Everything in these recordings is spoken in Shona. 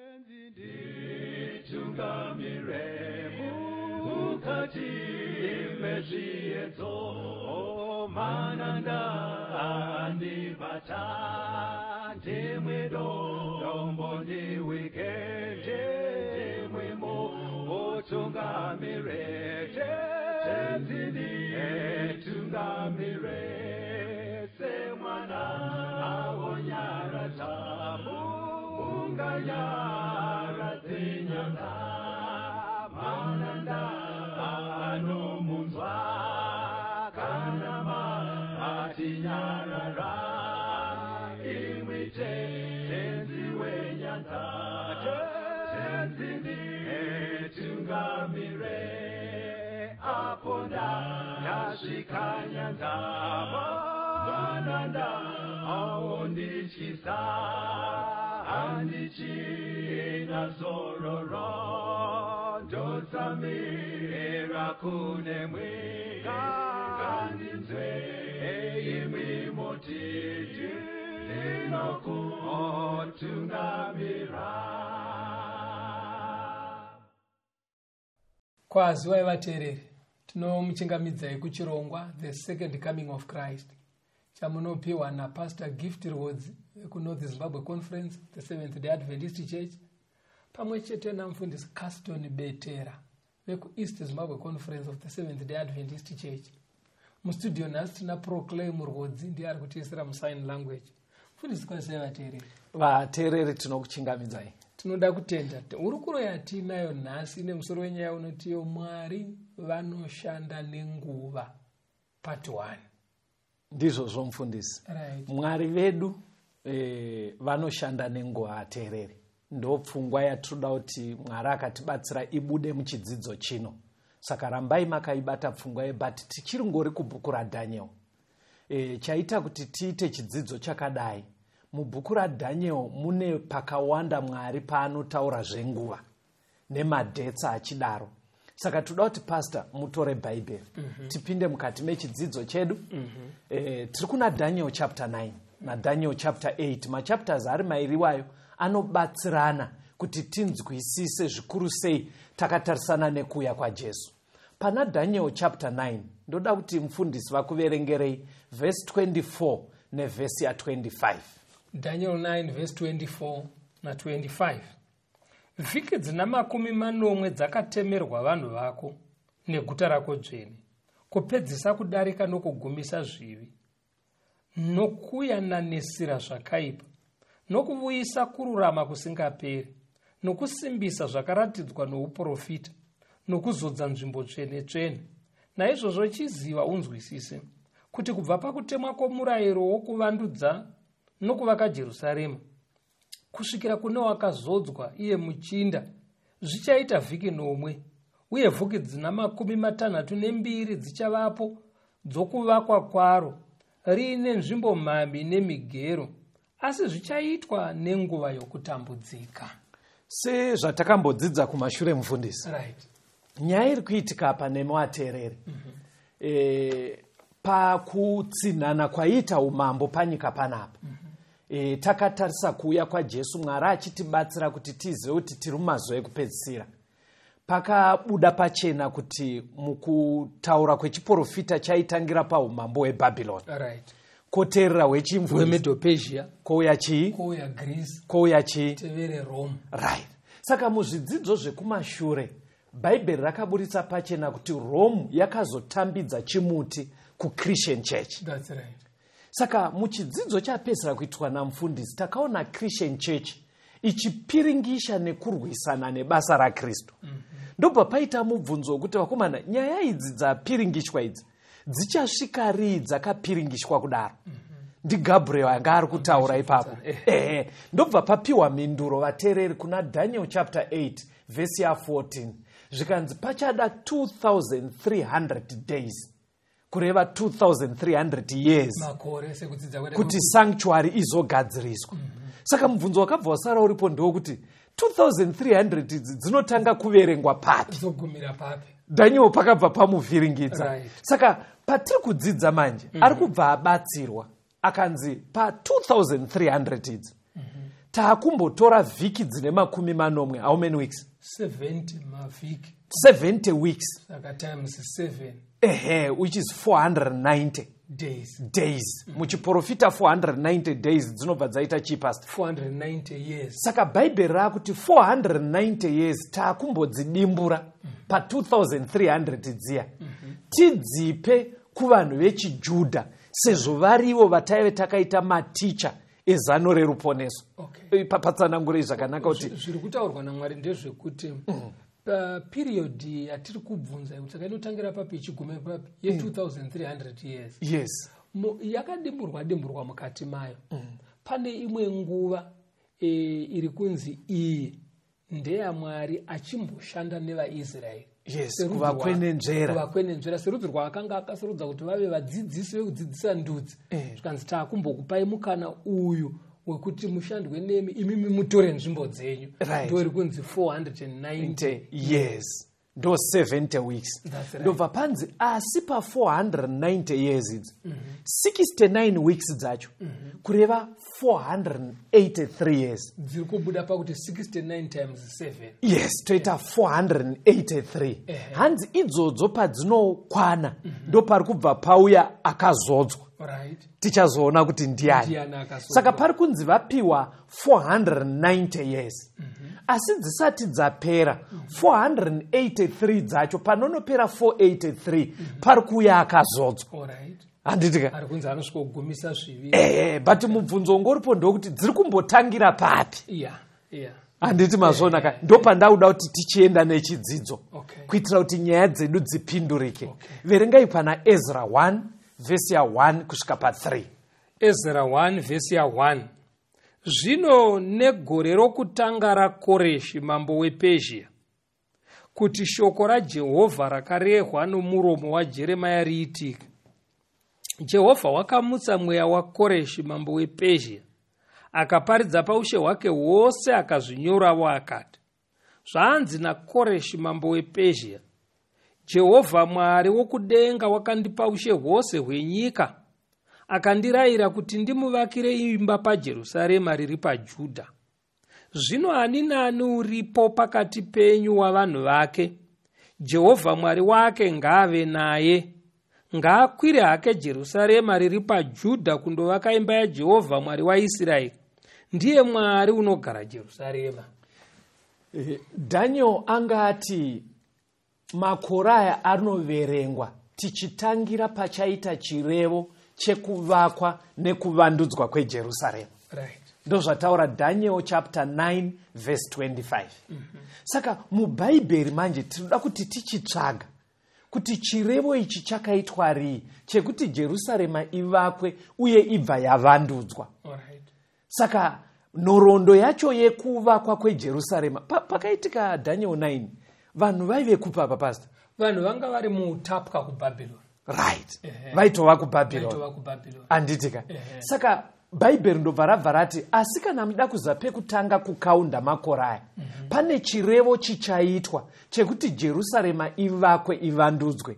Nditungamire mukati mezviedzo, mananda andibata, ndimwe dombo ndiwike, ndimwe mutungamire, Tenzi nditungamire, semwana awonyaradza munganyaradze nyanga, mananda anomunzwa kana matinyarara, imwi Tenzi wenyanga, Tenzi nditungamire, apo ndasvika nyanza, mananda aondityisa, handichina zororo, ndotsamira kunemwe, ngandinzwe imwi mutiti, ndinokutungamira. Kwaziwai vateereri, tinomuchingamidzai kuchirongwa The Second Coming of Christ chamunopiwa naPastor Gift Rwodzi vekuNorth Zimbabwe Conference, the Seventh Day Adventist Church, pamwe chete namufundisi Caston Betera vekuEast Zimbabwe Conference of the Seventh Day Adventist Church. Mustudio nhasi tina Proclaim Rwodzi, ndiye ari kutiisira musign language. Mufundisi, kwazivai vateereri. Vateereri, tinokuchingamidzai. Tinoda kutenda. Hurukuro yatinayo nhasi ine musoro wenyaya unotiyo Mwari vanoshanda nenguva, part 1. Ndizvozvo mufundisi. Mwari vedu vanoshanda nenguva, vateereri. Ndopfungwa yatinoda kuti Mwari akatibatsira ibude muchidzidzo chino. Saka rambai makaibata pfungwa ye, but tichiri ngori kubhuku raDaniel. Chaita kuti tiite chidzidzo chakadai, mubhuku raDaniel mune pakawanda Mwari paanotaura zvenguva nemadates achidaro. Saka toda kuti pastor mutore Bhaibheri, tipinde mukati mechidzidzo chedu. Tiri kuna Daniel chapter 9 naDaniel chapter 8. Machapters ari mairiwayo anobatsirana kuti tinzwisise zvikuru sei takatarisana nekuuya kwaJesu. Pana Daniel chapter 9 ndoda kuti mufundisi vakuverengerei vhesi 24 nevhesi ya25. Daniel 9 verse 24 na25. Vhiki dzina 70 dzakatemerwa vanhu vako neguta rako dzvene, kupedzisa kudarika nokugumisa zvivi, nokuyananisira zvakaipa, nokuvuyisa kururama kusingaperi, nokusimbisa zvakaratidzwa nouprofita, nokuzodza nzvimbo tsvene tsvene. Naizvozvo chiziva unzwisise kuti kubva pakutemwa kwomurayiro wokuvandudza nokuvaka Jerusarema kusvikira kune wakazodzwa, iye muchinda, zvichaita vhiki 7, uye vhiki dzina 62 dzichavapo dzokuvakwa kwaro, riine nzvimbo mhami nemigero, asi zvichaitwa nenguva yokutambudzika. Sezvatakambodzidza kumashure, mufundisi, nyaya iri kuitika apa nemateereri, pakutsinhana kwaiita umambo panyika panapa, takatarisa kuuya kwaJesu, Mwari achitibatsira kuti tizive kuti tiri mumazuva ekupedzisira. Pakabuda pachena kuti mukutaura kwechiprofita chaitangira paumambo hweBhabhironi, koteerera hwechimvu, hweMedo-Persia, kouya chii? Kouya Greece, kouya chii? Tevere Rome. Right. Saka muzvidzidzo zvekumashure Bhaibheri rakaburitsa pachena kuti Rome yakazotambidza chimuti kuChristian Church. That's right. Saka muchidzidzo chapedzisira kuitwa namufundisi takaona Christian Church ichipiringisha nekurwisana nebasa raKristu. Ndobva paita mubvunzo wekuti, vakomana, nyaya idzi dzapiringishwa idzi dzichasvika rii dzakapiringishwa kudaro? NdiGabriel anga ari kutaura ipapo. Ehe, ndobva papiwa mhinduro, vateereri, kuna Daniel chapter 8 vhesi ya14, zvikanzi pachada 2300 days, kureva 2300 years, makore sekudzidza kwedu, kuti sanctuary izogadziriswa. Saka mubvunzo wakabva wasara uripo ndewekuti 2300 idzi dzinotanga kuverengwa papi? Dzogumira papi? Daniel pakabva pamuvhiringidza. Saka patiri kudzidza manje, ari kubva abatsirwa, akanzi pa2300 idzi Taakumbotora vhiki dzine 70, how many weeks? 70 mavhiki. 70 weeks. Saka times 7. Ehe, which is 490 days. Days. Muchiprofita 490 days dzinobva dzaita chii, pastor? 490 years. Saka Bhaibheri raakuti 490 years taakumbodzidimbura pa2300 dziya, tidzipe kuvanhu vechiJudha, sezvo varivo vataive takaita maticha ezano reruponeso. Patsanangurei zvakanaka kuti Zviri kutaurwa naMwari ndezvekuti paperiod yatiri kubvunza kuti saka inotangira papi ichigume papi, ye2300 years, yakadimburwa dimburwa mukati mayo. Pane imwe nguva iri kunzi iyi ndeyaMwari achimboshanda nevaIsraeri. Kuvakwenenzvera. Kuvakwenenzvera serudzi rwaakanga akasarudza kuti vave vadzidzisi vekudzidzisa ndudzi. Zvikanzi taakumbokupai mukana uyu wekuti mushandwe nemi, imimi mutore nzvimbo dzenyu. Ndo iri kunzi 490 years, ndo 70 weeks. That's right. Ndobva panzi asi pa490 years idzi, 69 weeks dzacho, kureva 483 years, dziri kubuda pakuti 69 times 7. Yes, toita 483. Hanzi idzodzo padzinokwana, ndo pari kubva pauya akazodzwa. Tichazoona kuti ndiani. Ndiani akazodzwa. Saka pari kunzi vapiwa 490 years, asi dzisati dzapera 483 dzacho, panonopera 483 pari kuuya akazodzwa. Handitika? Ari kunzi anosvika kugumisa zvivi. Ehe, but mubvunzo ungoripo ndokuti dziri kumbotangira papi? Handiti mazviona ka? Ndo pandauda kuti tichienda nechidzidzo, kuitira kuti nyaya dzedu dzipindurike. Verengai pana Ezra 1 vhesi ya1 kusvika pa3. Ezra 1 vhesi ya1: Zvino negore rokutanga raKoreshi mambo wePezhia, kuti shoko raJehovha rakarehwa nomuromo waJeremia riitike, Jehovha wakamutsa mweya waKoreshi mambo wePezhia, akaparidza paushe hwake hwose, akazvinyorawo, akati: Zvanzi naKoreshi mambo wePezhia: Jehovha Mwari wokudenga wakandipa ushe hwose hwenyika, akandirayira kuti ndimuvakire imba paJerusarema riri paJudha. Zvino ani naani uripo pakati penyu wavanhu vake, Jehovha Mwari wake ngaave naye, ngaakwire hake Jerusarema riri paJudha kundovaka imba yaJehovha Mwari waIsraeri, ndiye Mwari unogara Jerusarema. Daniel anga ati makore aya anoverengwa tichitangira pachaita chirevo chekuvakwa nekuvandudzwa kweJerusarema. Ndozvataura Daniel chapter 9 verse 25. Saka muBhaibheri manje tinoda kuti tichitsvaga kuti chirevo ichi chakaitwa rii chekuti Jerusarema ivakwe uye ibva yavandudzwa. Saka nhoroondo yacho yekuvakwa kweJerusarema, pakaitika Daniel 9, vanhu vaive kupi apa, pastor? Vanhu vanga vari muutapwa kuBhabhironi. Right, vaitova kuBhabhironi. Vaitova kuBhabhironi. Handitika? Saka Bhaibheri ndobva rabva rati asi kana muda kuza pekutanga kukaunda makore aya, pane chirevo chichaitwa chekuti Jerusarema ivakwe, ivandudzwe.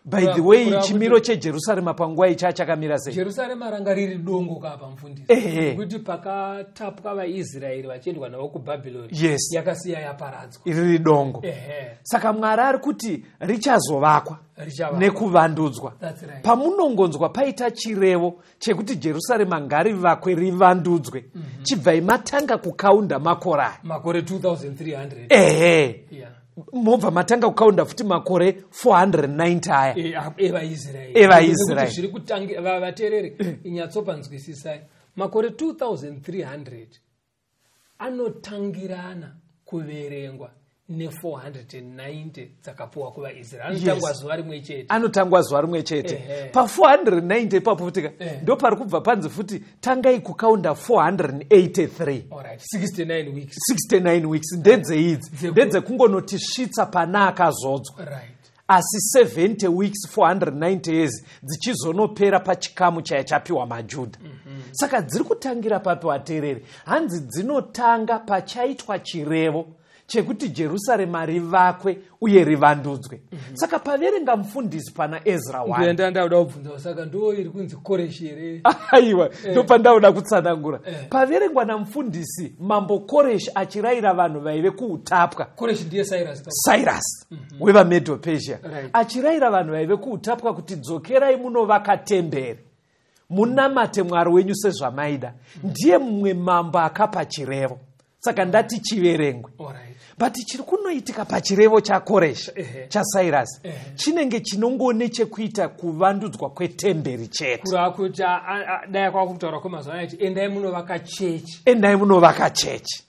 By the way, chimiro cheJerusarema panguva icha chakamira sei? Jerusarema ranga riri dongo kapa, mufundisi, nekuti pakatapwa vaIsraeri vachiendwa navo kuBhabhironi, yakasiya yaparadzwa. Riri dongo. Saka Mwari ari kuti richazovakwa Richavakwa. nekuvandudzwa. That's right. Pamunongonzwa paita chirevo chekuti Jerusarema ngarivakwe, rivandudzwe, chibvai matanga kukaunda makore aya. Makore 2300. Ehe, mobva matanga kukaunda futi makore 490 aya. Evaisraeri. Evaisraeri. Nekuti zviri kutangira, vateereri, inyatsopanzwisisai, makore 2300 anotangirana kuverengwa ne490 dzakapuwa kuvaIsraeri, anotangwa zuva rimwe chete. Anotangwa zuva rimwe chete. Pa490 ipapo futika, ndo pari kubva panzi futi tangai kukaunda 483. Alright, 69 weeks. 69 weeks ndedzeidzi, ndedzekungonotisvitsa pana akazodzwa. Asi 70 weeks, 490 years, dzichizonopera pachikamu chaya chapiwa maJudha. Saka dziri kutangira papi, vateereri? Hanzi dzinotanga pachaitwa chirevo Chekuti Jerusarema rivakwe uye rivandudzwe. Saka paverenga mufundisi pana Ezra 1, Ndoenda ndauda kubvunza, saka ndo iri kunzi Koreshi here? Aiwa, ndopandauda kutsanangura. Eh. Paverengwa namufundisi mambo Koreshi achirayira vanhu vaive kuutapwa. Koreshi ndiye Cyrus. Cyrus wevaMedo Persia, achirayira vanhu vaive kuutapwa kuti dzokerai munovaka temberi, munamate Mwari wenyu sezvamaida. Ndiye mumwe mambo akapa chirevo, saka ndati chiverengwe. But chiri kunoitika pachirevo chaKoreshi, chaCyrus, chinenge chinongone chekuita kuvandudzwa kwetemberi chete. Kureva kuti dai kwakutaura kwemazuva ano ati endai munovaka chechi. Endai munovaka chechi.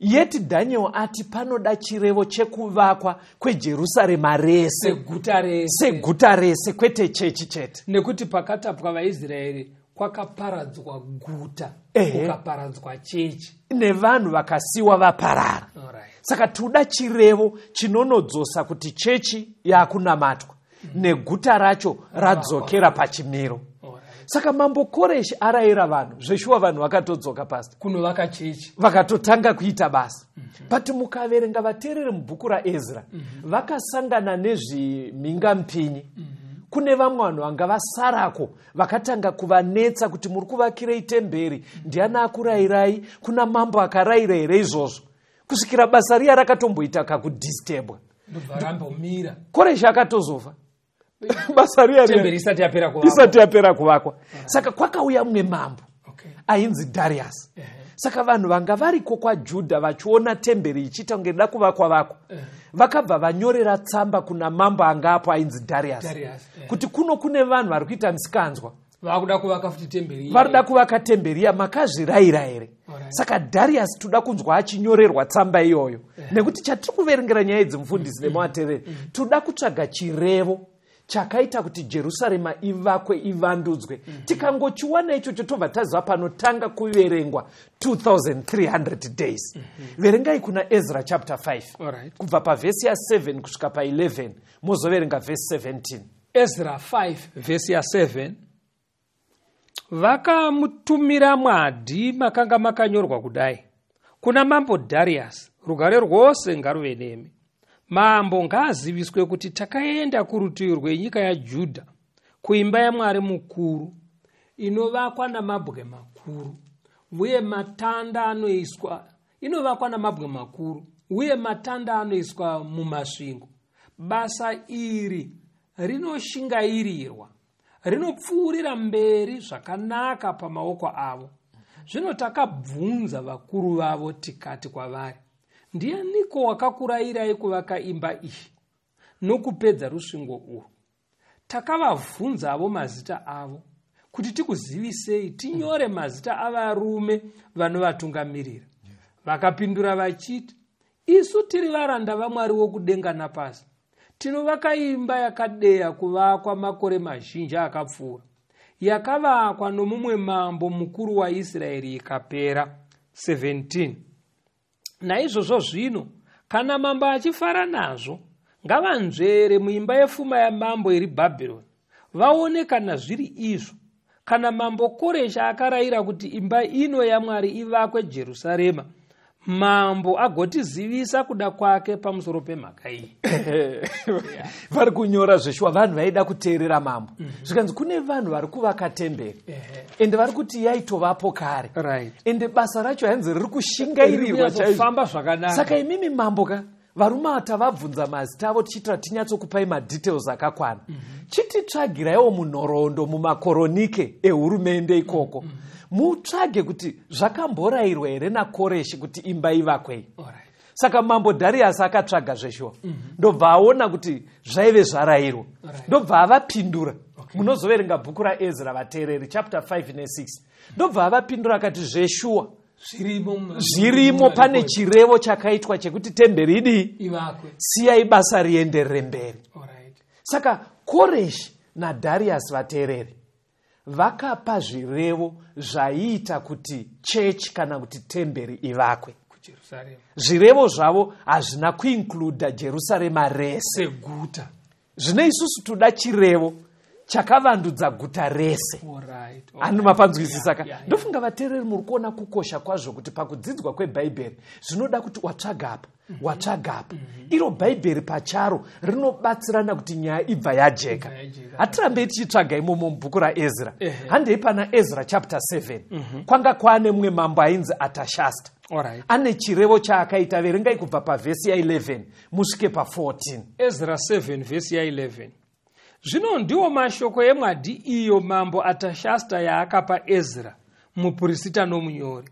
Yeti Daniel ati panoda chirevo chekuvakwa kweJerusarema rese. Seguta rese. Seguta rese, kwete chechi chete. Nekuti pakatapwa vaIsraeri kwakaparadzwa guta, kukaparadzwa chechi. Nevanhu vakasiwa vaparara. Saka toda chirevo chinonodzosa kuti chechi yakunamatwa neguta racho radzokera pachimiro. Saka mambo Koreshi arayira vanhu zveshuwa, vanhu vakatodzoka, pasta. Kunovaka chechi. Vakatotanga kuita basa. But mukaverenga, vateereri, mubhuku raEzra, vakasangana nezvimhingamupinyi. Kune vamwe vanhu vanga vasarako vakatanga kuvanetsa kuti muri kuvakirei temberi, ndiani akurayirai, kuna mambo akarayira here izvozvo, kusvikira basa riya rakatomboita kakudisturbwa. Ndobva rambomira. Koreshi akatozofa basa riya temberi isati yapera kuvakwa. Isati yapera kuvakwa. Saka kwakauya mumwe mambo ainzi Dharius. Saka vanhu vanga variko kwaJudha vachiona temberi ichiita kunge ida kuvakwa vakwa, vakabva vanyorera tsamba kuna mambo anga apo ainzi Dharius, Darius, eh. kuti kuno kune vanhu vari kuita misikanzwa. Vakuda kuvaka futi temberi iya. Vari kuda kuvaka temberi iya, makazvirayira here? Saka Dharius toda kunzwa achinyorerwa tsamba iyoyo, nekuti chatiri kuverengera nyaya idzi, mufundisi nemuatereri, toda kutsvaga chirevo chakaita kuti Jerusarema ivakwe, ivandudzwe. Tikangochiwana ichocho, tobva taziva panotanga kuverengwa 2300 days. Verengai kuna Ezra chapter 5, kubva pavhesi ya7 kusvika pa11, mozoverenga vhesi 17. Ezra 5 vhesi ya7: Vakamutumira mwadhi makanga makanyorwa kudai: Kuna mambo Dharius, rugare rwose ngaruve nemi. Mambo ngaaziviswe kuti takaenda kurutivi rwenyika yaJudha kuimba yaMwari mukuru inovakwa namabwe makuru uye matanda anoiswa, inovakwa namabwe makuru uye matanda anoiswa mumasvingo. Basa iri rinoshingairirwa, rinopfuurira mberi zvakanaka pamaoko avo. Zvino takabvunza vakuru vavo tikati kwavari, ndianiko wakakurayirai kuvaka imba iyi nokupedza rusvingo urwu? Takavabvunzavo mazita avo kuti tikuzivisei, tinyore mazita avarume vanovatungamirira. Vakapindura vachiti, isu tiri varanda vaMwari wokudenga napasi, tinovaka imba yakadeya kuvakwa makore mazhinji akapfuura, yakavakwa nomumwe mambo mukuru waIsraeri ikapera. 17 Naizvozvo zvino, kana mambo achifara nazvo, ngavanzvere muimba yefuma yamambo iri Bhabhironi, vaone kana zviri izvo, kana mambo Koreshi akarayira kuti imba ino yaMwari ivakwe Jerusarema, mambo agotizivisa kuda kwake pamusoro pemhaka iyi. Vari kunyora zveshuwa, vanhu vaida kuteerera mambo. Zvikanzi kune vanhu vari kuvaka temberi, ende vari kuti yaitovapo kare, ende basa racho hanzi riri kushingairirwa chaizvo. Famba zvakanaka. Saka imimi mambo ka, varume ava tavabvunza mazita avo tichiitira tinyatsokupai madetails akakwana. Chititsvagiraiwo munhoroondo, mumakoronike ehurumende ikoko, mutsvage kuti zvakamborayirwa here naKoreshi kuti imba ivakwei. Saka mambo Dharius akatsvaga zveshuwa, ndobva aona kuti zvaive zvarayirwa, ndobva avapindura. Munozoverenga bhuku raEzra, vateereri, chapter 5 ne6. Ndobva avapindura akati zveshuwa zvirimo zvirimo, pane chirevo chakaitwa chekuti temberi idii? Ivakwe. Siyai basa rienderere mberi. Saka Koreshi naDharius, vateereri, vakapa zvirevo zvaiita kuti chechi kana kuti temberi ivakwe kuJerusarema. Zvirevo zvavo hazvina kuincluda Jerusarema rese seguta. Zvino isusu toda chirevo Chakavandudza guta rese. Alright, Handi mapanzwisisa ka? Yeah. Ndofunga vateereri muri kuona kukosha kwazvo kuti pakudzidzwa kwebhaibheri zvinoda kuti watsvaga apa, watsvaga apa. Iro bhaibheri pacharo rinobatsirana kuti nyaya ibva yajeka. Ibva yajeka. Hatirambei tichitsvaga imomo mubhuku raEzra. Ehe. Handei pana Ezra chapter 7. Kwanga kwaane mumwe mambo ainzi Atashasta. Alright. Ane chirevo chaakaita. Verengai kubva pavhesi ya11 musvike pa14. Ezra 7 vhesi ya11. Zvino ndiwo mashoko emwadhi iyo mambo Atashasta yaakapa Ezra mupurisita nomunyori,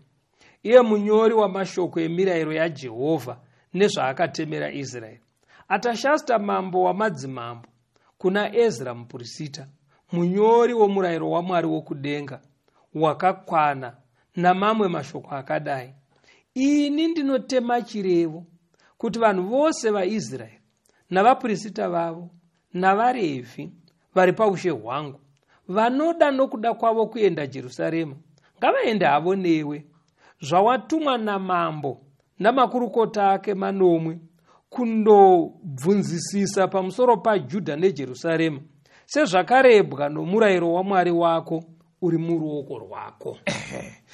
iye munyori wamashoko emirayiro yaJehovha nezvaakatemera Israeri. Atashasta mambo wamadzimambo kuna Ezra mupurisita, munyori womurayiro waMwari wokudenga wakakwana, namamwe mashoko akadai. Ini ndinotema chirevo kuti vanhu vose vaIsraeri navapurisita vavo navarevhi vari paushe hwangu vanoda nokuda kwavo kuenda Jerusarema, ngavaende havo newe, zvawatumwa namambo namakurukota ake manomwe kundobvunzisisa pamusoro paJudha neJerusarema, sezvakarebwa nomurayiro waMwari wako uri muruoko rwako.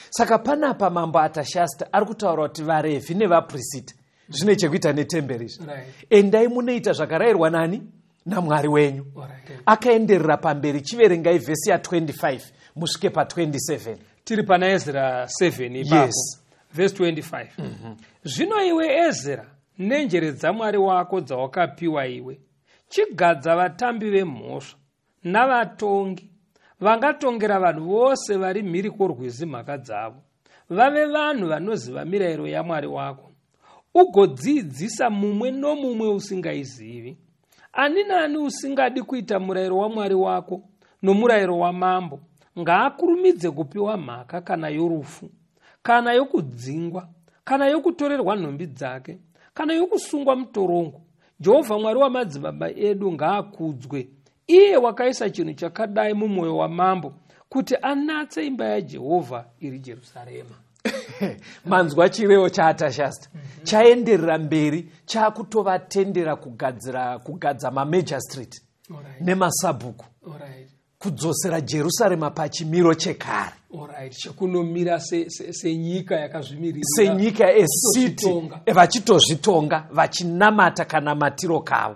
Saka panapa mambo Atashasta ari kutaura kuti varevhi nevapurisita, zvine chekuita netemberi izvi, endai munoita zvakarayirwa nani? NaMwari wenyu. Akaenderera pamberi, chiverengai vhesi ya25 musvike pa27. Tiri pana Ezra 7 ipapo. Yes. Vhesi 25. Zvino iwe Ezra, nenjere dzaMwari wako dzawakapiwa iwe, chigadza vatambi vemhosva navatongi vangatongera vanhu vose vari mhiri kworwizi mhaka dzavo, vave vanhu vanoziva mirayiro yaMwari wako, ugodzidzisa mumwe nomumwe usingaizivi. Ani naani usingadi kuita murayiro waMwari wako nomurayiro wamambo, ngaakurumidze kupiwa mhaka, kana yorufu, kana yokudzingwa, kana yokutorerwa nhumbi dzake, kana yokusungwa mutorongo. Jehovha Mwari wamadzibaba edu ngaakudzwe, iye wakaisa chinhu chakadai mumwoyo wamambo, kuti anatse imba yaJehovha iri Jerusarema. Manzwa chirevo chaAtashasta chaenderera mberi, chaakutovatendera kugadza mamajor street nemasabhuku, kudzosera Jerusarema pachimiro chekare. Alright, chekunomira senyika yakazvimirira. Senyika esiti. Vachitozvitonga. Vachitozvitonga, vachinamata kana matiro kavo.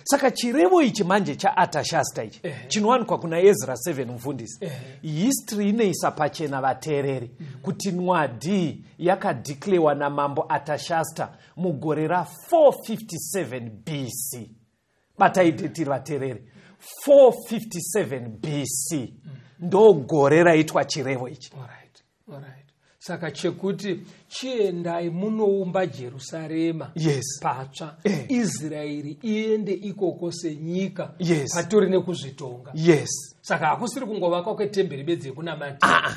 Saka chirevo ichi manje chaAtashasta ichi chinowanikwa kuna Ezra 7, mufundisi, history inoisa pachena vateereri kuti nwadhi yakadhiklewa namambo Atashasta mugore ra457 BC. Batai date vateereri, 457 BC ndo gore raitwa chirevo ichi. Alright. Saka chekuti chiendai munoumba Jerusarema patsva, Israeri iende ikoko senyika, patori nekuzvitonga. Saka hakusiri kungovakwa kwetemberi bedzi yekunamatira. Ah.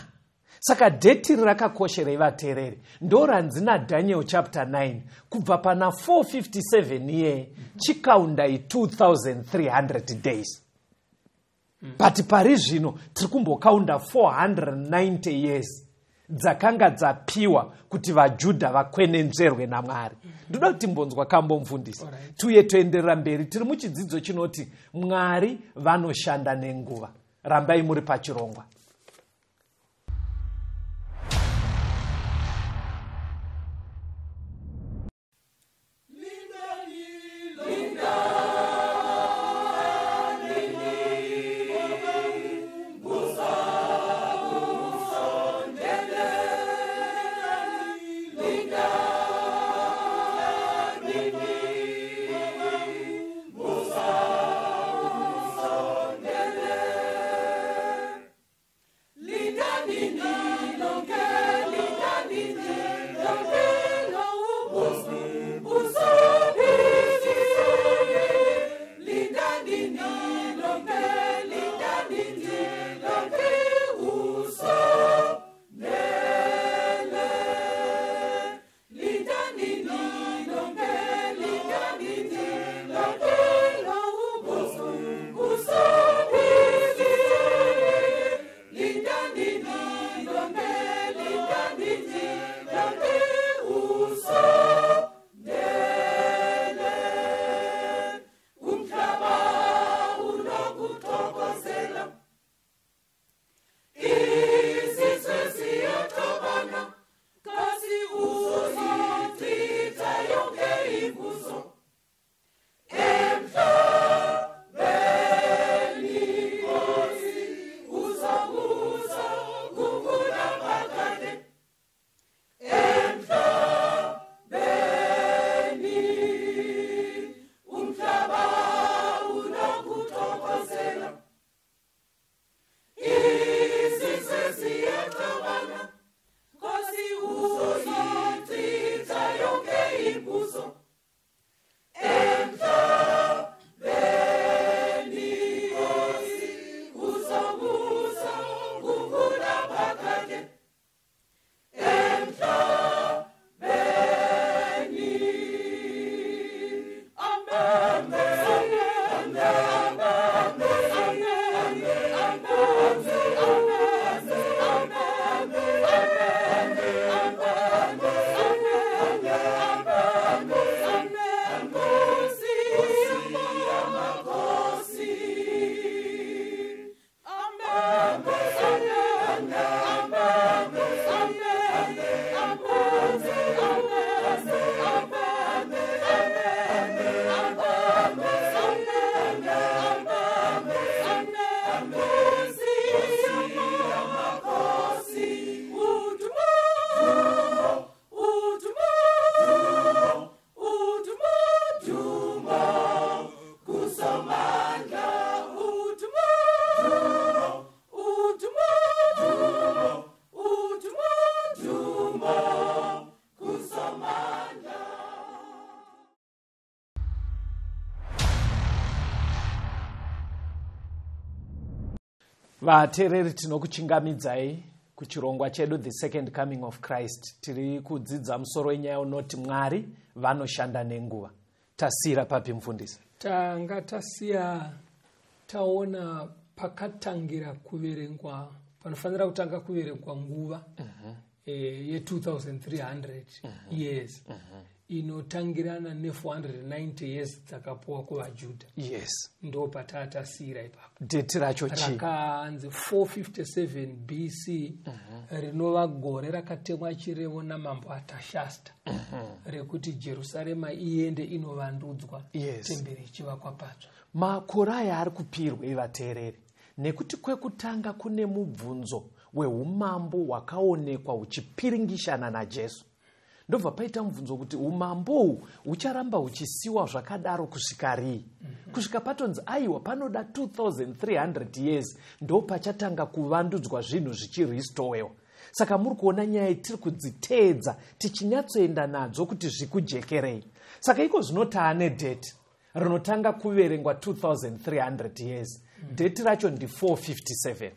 Saka date rakakosherei vateereri? Ndo ranzi naDaniel chapter 9, kubva pana 457 iye chikaundai 2300 days, but pari zvino tiri kumbokaunda 490 years dzakanga dzapiwa kuti vaJudha vakwenenzverwe naMwari. Ndoda kuti timbonzwa kambo, mufundisi, tuye toenderera mberi. Tiri muchidzidzo chinoti Mwari vanoshanda nenguva. Rambai muri pachirongwa. Vateereri, tinokuchingamidzai kuchirongwa chedu The Second Coming of Christ. Tiri kudzidza musoro wenyaya unoti Mwari vanoshanda nenguva. Tasiyira papi, mufundisi? Tanga tasiya taona pakatangira kuverengwa, panofanira kutanga kuverengwa nguva ye2300 years inotangirana ne490 years dzakapuwa kuvaJudha. Ndo patatasiyira ipapo. Date racho chii? Rakanzi 457 BC, rinova gore rakatemwa chirevo namambo Atashasta rekuti Jerusarema iende inovandudzwa, temberi ichivakwa patsva. Makore aya ari kupirwei, vateereri? Nekuti kwekutanga kune mubvunzo weumambo hwakaonekwa huchipiringishana naJesu. Ndobva paita mubvunzo kuti umambo uhu hucharamba huchisiwa zvakadaro kusvika rii? Kusvika patonzi aiwa, panoda 2300 years, ndo pachatanga kuvandudzwa zvinhu zvichirestorewa. Saka muri kuona nyaya tiri kudziteedza tichinyatsoenda nadzo kuti zvikujekerei. Saka iko zvino taane date rinotanga kuverengwa 2300 years. Date racho ndi457,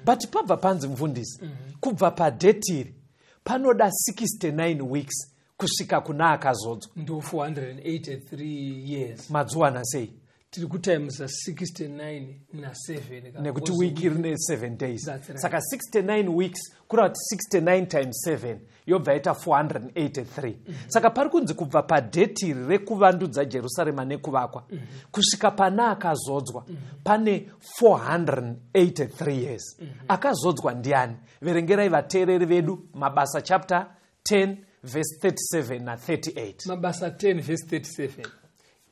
but pabva panzi, mufundisi, kubva padate iri panoda 69 weeks kusvika kuna akazodzwa. Ndo 483 years. Madziwana sei? Tiri kutimesa 69 na7. Nekuti wiki rine 7 days. That's right. Saka 69 weeks kureva kuti 69 times 7 yobva yaita 483. Saka pari kunzi kubva padate iri rekuvandudza Jerusarema nekuvakwa kusvika pana akazodzwa pane 483 years. Akazodzwa ndiani? Verengerai vateereri vedu Mabasa chapter 10 verse 37 na38. Mabasa 10 verse 37: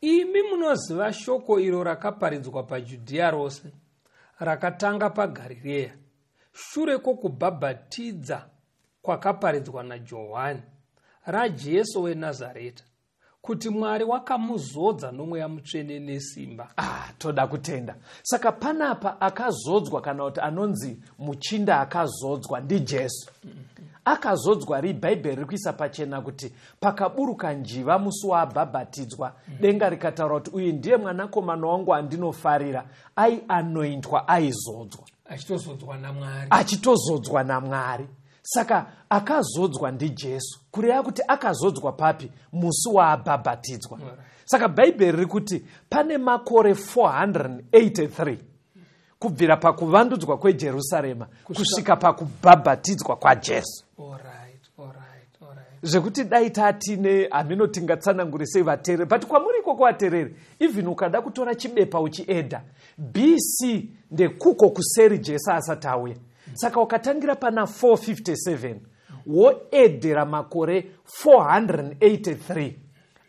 "Imi munoziva shoko iro rakaparidzwa paJudhiya rose, rakatanga paGarireya shure kwokubhabhatidza kwakaparidzwa naJohani, raJesu weNazareta, kuti Mwari wakamuzodza noMweya Mutsvene nesimba." Ah, toda kutenda. Saka panapa akazodzwa, kana kuti anonzi muchinda akazodzwa, ndiJesu. Akazodzwa ri? Bhaibheri riri kuisa pachena kuti pakaburuka njiva musi waabhabhatidzwa, denga rikataura kuti uyu ndiye mwanakomana wangu andinofarira. Aianointwa, aizodzwa. Achitozodzwa naMwari. Achitozodzwa naMwari. Saka akazodzwa ndiJesu, kureva kuti akazodzwa papi? Musi waabhabhatidzwa. Saka Bhaibheri riri kuti pane makore 483 kubvira pakuvandudzwa kweJerusarema kusvika pakubhabhatidzwa kwaJesu. Zvekuti dai tatine hamino tingatsanangure sei vateereri, but kwamuri ikoko vateereri, even ukada kutora chibepa uchiedha BC, ndekuko kuseri Jesu asati auya. Saka ukatangira pana 457 woedhera makore 483,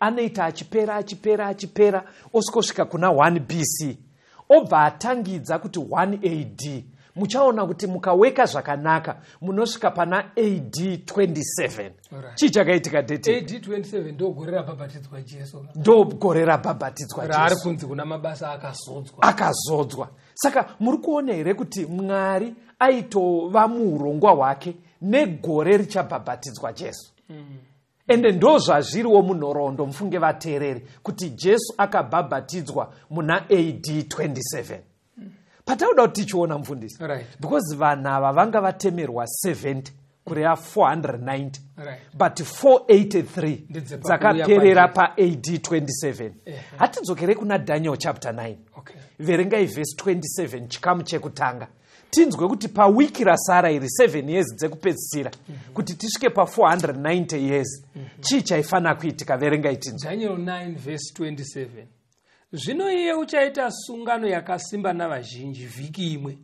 anoita achipera, achipera, achipera, osvikosvika kuna 1 BC, obva atangidza kuti 1 AD. Muchaona kuti mukaweka zvakanaka munosvika pana AD 27. Chii chakaitika date? AD 27 ndo gore rabhabhatidzwa Jesu. Ndo gore rabhabhatidzwa Raari Jesu. kunzi kuna Mabasa akazodzwa. Akazodzwa. Saka muri kuona here kuti Mwari aitova muurongwa hwake negore richabhabhatidzwa Jesu? Ende ndo zvazviriwo munhoroondo, mufunge vateereri, kuti Jesu akabhabhatidzwa muna AD 27. Patauda kuti tichiona, mufundisi, because vanhu ava vanga vatemerwa 70, kureva 490, but 483 Ndedzepakuuya dzakaperera kwaJesu. paAD 27. Hatidzokerei kuna Daniel chapter 9. Verengai vhesi 27 chikamu chekutanga, tinzwe kuti pawiki rasara iri, 7 years dzekupedzisira, kuti tisvike pa490 years, chii chaifanira kuitika. Verengai tinzwe. Daniel 9 verse 27: "Zvino iye uchaita sungano yakasimba navazhinji vhiki imwe.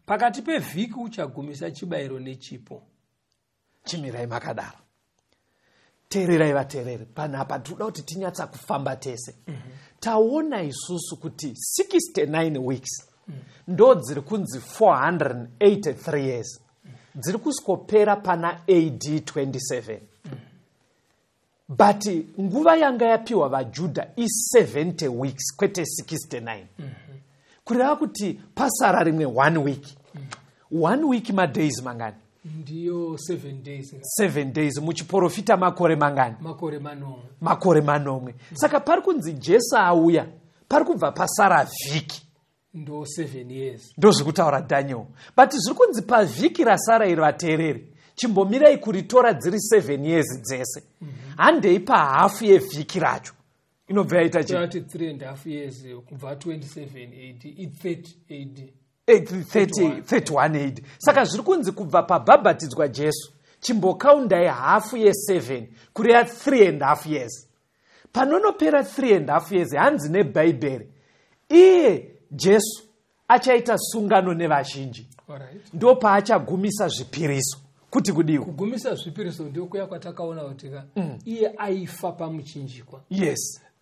Pakati pevhiki uchagumisa chibayiro nechipo." Chimirai makadaro. Teererai vateereri, panapa tinoda kuti tinyatsa kufamba tese. Taona isusu kuti 69 weeks ndo dziri kunzi 483 years, dziri kusvikopera pana AD 27, but nguva yanga yapiwa vaJudha i70 weeks, kwete 69. Kureva kuti pasara rimwe 1 week. 1 week madays mangani? Ndiyo 7 days. 7 days. Muchiprofita makore mangani? Makore 7. Makore 7. Saka pari kunzi Jesu auya, pari kubva pasara vhiki. Ndo 7 years. Ndozvikutaura Daniel, but zviri kunzi pavhiki rasara iri, vateereri, chimbomirai kuritora dziri 7 years dzese. Handei pahafu yevhiki racho, inobva yaita chii? Kurati 3 and half years kubva 27 AD, i30 AD. 30, 31 AD. Saka zviri kunzi kubva pabhabhatidzwa Jesu, chimbokaundai hafu ye7, kureva 3 and half years. Panonopera 3 and half years, hanzi neBhaibheri, iye Jesu achaita sungano nevazhinji. Ndo paachagumisa zvipiriso kuti kudiwa. Kugumisa zvipiriso ndokuya kwatakaona kuti ka iye aifa pamuchinjikwa,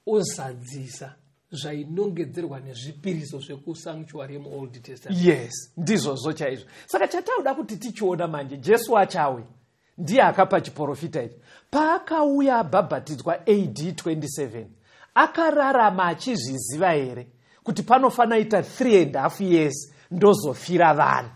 ozadzisa zvainongedzerwa nezvipiriso zvekusanctuary yemuOld Testament. Yes, ndizvozvo chaizvo. Saka chatauda kuti tichiona manje, Jesu achauya, ndiye akapa chiprofita ichi. Paakauya abhabhatidzwa AD 27, akararama achizviziva here kuti panofanira ita 3 and half years ndozofira vanhu?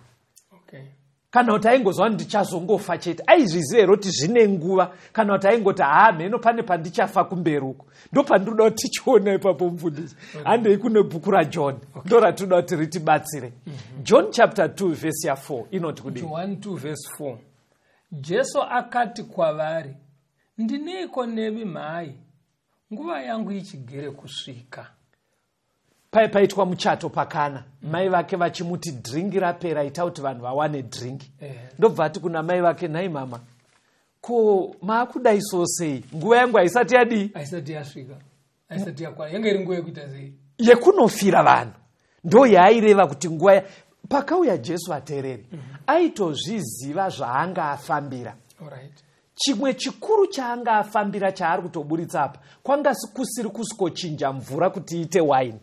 Kana kuti aingozva ndichazongofa chete? Aizviziva here kuti zvine nguva, kana kuti aingoti, "Haa, mheno pane pandichafa kumberi uko"? Ndo pandinoda kuti tichiona ipapo, mufundisi. Handei kune bhuku raJohn, ndo ratinoda kuti ritibatsire. John chapter 2 vhesi ya4 inoti kudii? John 2 verse 4, Jesu akati kwavari, "Ndineiko nemi mhai? Nguva yangu ichigere kusvika." Pai paitwa muchato paKana, mai vake vachimuti, "Drink rapera, ita kuti vanhu vawane drink." Ndobva ati kuna mai vake, "Nhai mama, ko maakudai so sei? Nguva yangu haisati yadii?" Haisati yasvika, haisati yakwana. Yanga iri nguva yekuita sei? Yekunofira vanhu. Ndo yaaireva kuti nguva pakauya Jesu, vateereri, aitozviziva zvaanga afambira. Chimwe chikuru chaanga afambira chaari kutoburitsa apa, kwanga kusiri kusvikochinja mvura kuti iite waini.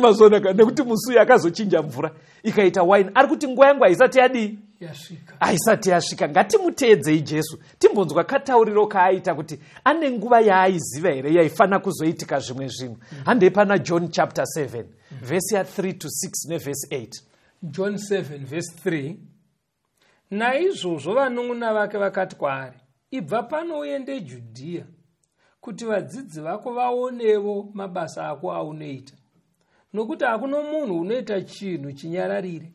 Mazoonaka nekuti musi uyu akazochinja mvura ikaita waini, ari kuti nguva yangu haisati yadii? Yasvika. Haisati yasvika. Ngatimuteedzei Jesu, timbonzwa katauriro kaaita kuti ane nguva yaaiziva here yaifanira kuzoitika zvimwe zvinhu. Handei pana John chapter 7 vhesi ya3 to 6 nevhesi 8. John 7 verse 3, naizvozvo vanun'una vake vakati kwaari, "Ibva pano uende Judhiya, kuti vadzidzi vako vaonevo mabasa ako aunoita. Nokuti hakuno munhu unoita chinhu chinyararire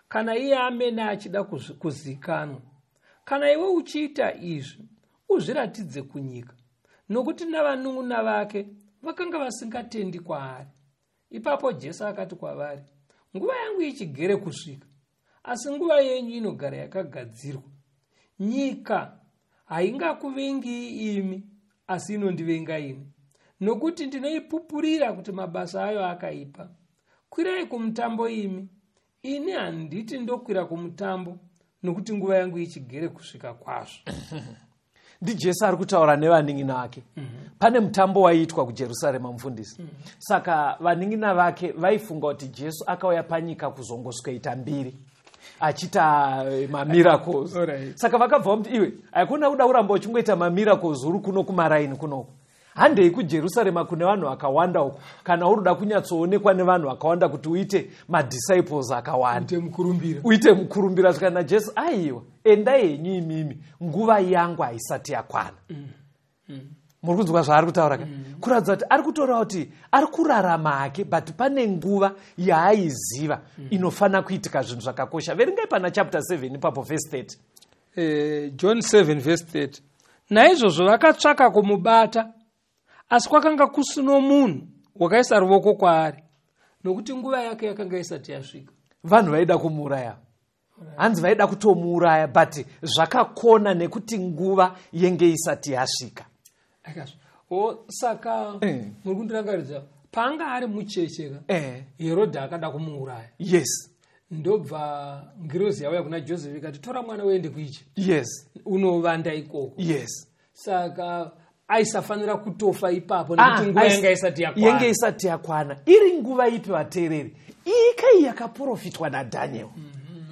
kana iye amene achida kuzikanwa. Kana iwe uchiita izvi, uzviratidze kunyika." Nokuti navanun'una vake vakanga vasingatendi kwaari. Ipapo Jesu akati kwavari, "Nguva yangu ichigere kusvika, asi nguva yenyu inogara yakagadzirwa. Nyika haingakuvengii imi, asi inondivenga ini, nokuti ndinoipupurira kuti mabasa ayo akaipa. Kwirai kumutambo imi. Ini handiti ndokwira kumutambo, nokuti nguva yangu ichigere kusvika kwazvo." NdiJesu ari kutaura nevanin'ina vake. Pane mutambo waiitwa kuJerusarema, mufundisi. Saka vanin'ina vake vaifunga kuti Jesu akauya panyika kuzongosvikoita mbiri, achiita mamiracles. Saka vakabva vamuti, "Iwe, haikona kuda kuramba uchingoita mamiracles uri kuno kumaraini kunoko. Handei kuJerusarema kune vanhu vakawanda uko, kana uri kuda kunyatsoonekwa nevanhu vakawanda kuti uite madisciples akawanda." Uite mukurumbira. Uite mukurumbira. Svika naJesu, "Aiwa, endai henyu imimi, nguva yangu haisati yakwana." Muri kunzwa zvaari kutaura ka? Kuratidza kuti ari kutora kuti ari kurarama hake, but pane nguva yaaiziva inofanira kuitika zvinhu zvakakosha. Verengai pana chapter 7 ipapo, verse 30. John 7 verse 30, naizvozvo vakatsvaka kumubata, asi kwakanga kusino munhu wakaisa ruoko kwaari, nokuti nguva yake yakanga isati yasvika. Vanhu vaida kumuuraya, hanzi vaida kutomuuraya, but zvakakona nekuti nguva yenge isati yasvika. Akazvo o, saka muri kundirangaridza paanga ari mucheche ka, Herodha akada kumuuraya. Ndobva ngirozi yauya kuna Joseph ikati, "Tora mwana uende kuIjipti, unovanda ikoko." Saka aisafanira kutofa ipapo, nekuti nguva yanga isati yakwana. Yenge isati yakwana. Iri nguva ipi, vateereri? Iyi kai yakaprofitwa naDhaniel.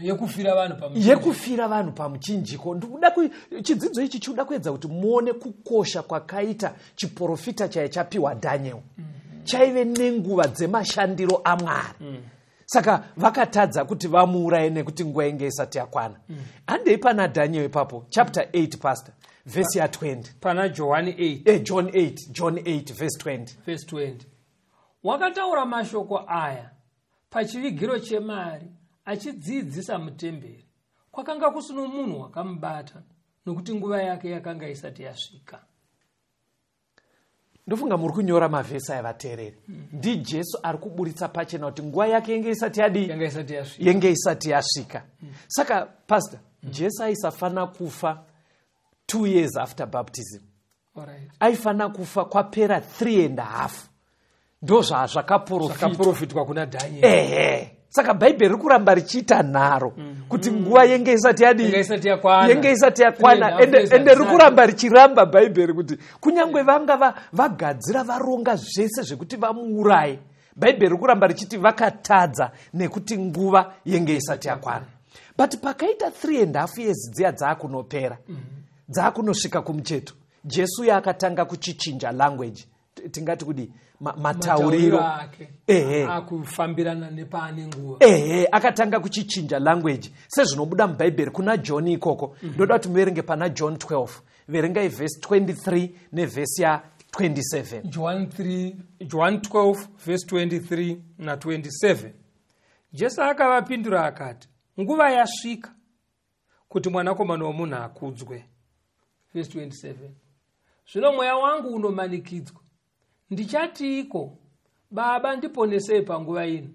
Yekufira vanhu pamuchinjiko. Yekufira vanhu pamuchinjiko. Ndikuda chidzidzo ichi chikuda kuedza kuti muone kukosha kwakaita chiprofita chaiye chapiwa Dhaniel. Chaive nenguva dzemashandiro aMwari. Saka vakatadza kuti vamuuraye nekuti nguva inge isati yakwana. Handei pana Daniel ipapo, chapter 8, pastor, vhesi ya20. Pana Johani 8. John 8, John 8 verse 20. Verse 20, wakataura mashoko aya. Pachivigiro chemari, achidzidzisa mutemberi. Kwakanga kusino munhu wakamubata, nokuti nguva yake yakanga isati yasvika. Ndofunga muri kunyora mavhesi aya, vateereri. NdiJesu ari kuburitsa pachena kuti nguva yake yenge isati yadii? Yanga isati yasvika. Yenge isati yasvika. Saka pastor, Jesu aisafanira kufa 2 years after baptism. Aifanira kufa kwapera 3 and a half, ndo zvazvakaprofitwa. Zvakaprofitwa kuna Dhanieri. Ehe, saka Bhaibheri riri kuramba richiita nharo kuti nguva yenge isati yadii? Yanga isati yakwana. Yenge isati yakwana. Three and a half Ende years ende riri hazvisati. kuramba richiramba Bhaibheri kuti kunyange vanga vagadzira, varonga zvese zvekuti vamuuraye, Bhaibheri riri kuramba richiti vakatadza nekuti nguva yenge isati yakwana. But pakaita 3 and half years dziya dzaakunopera, dzaakunosvika kumucheto, Jesu uye akatanga kuchichinja language. Tingati kudii? Matauriro ake. Ehe. Akufambirana nepaane nguva. Ehe, akatanga kuchichinja language sezvinobuda muBhaibheri kuna John ikoko. Ndoda kuti muverenge pana John 12, verengai vhesi 23 nevhesi ya27. John 3, John 12 verse 23 na27. Jesu akavapindura akati, nguva yasvika kuti Mwanakomana womunhu akudzwe. Verse 27, zvino mweya wangu unomanikidzwa, ndichatiiko? Baba, ndiponesei panguva ino.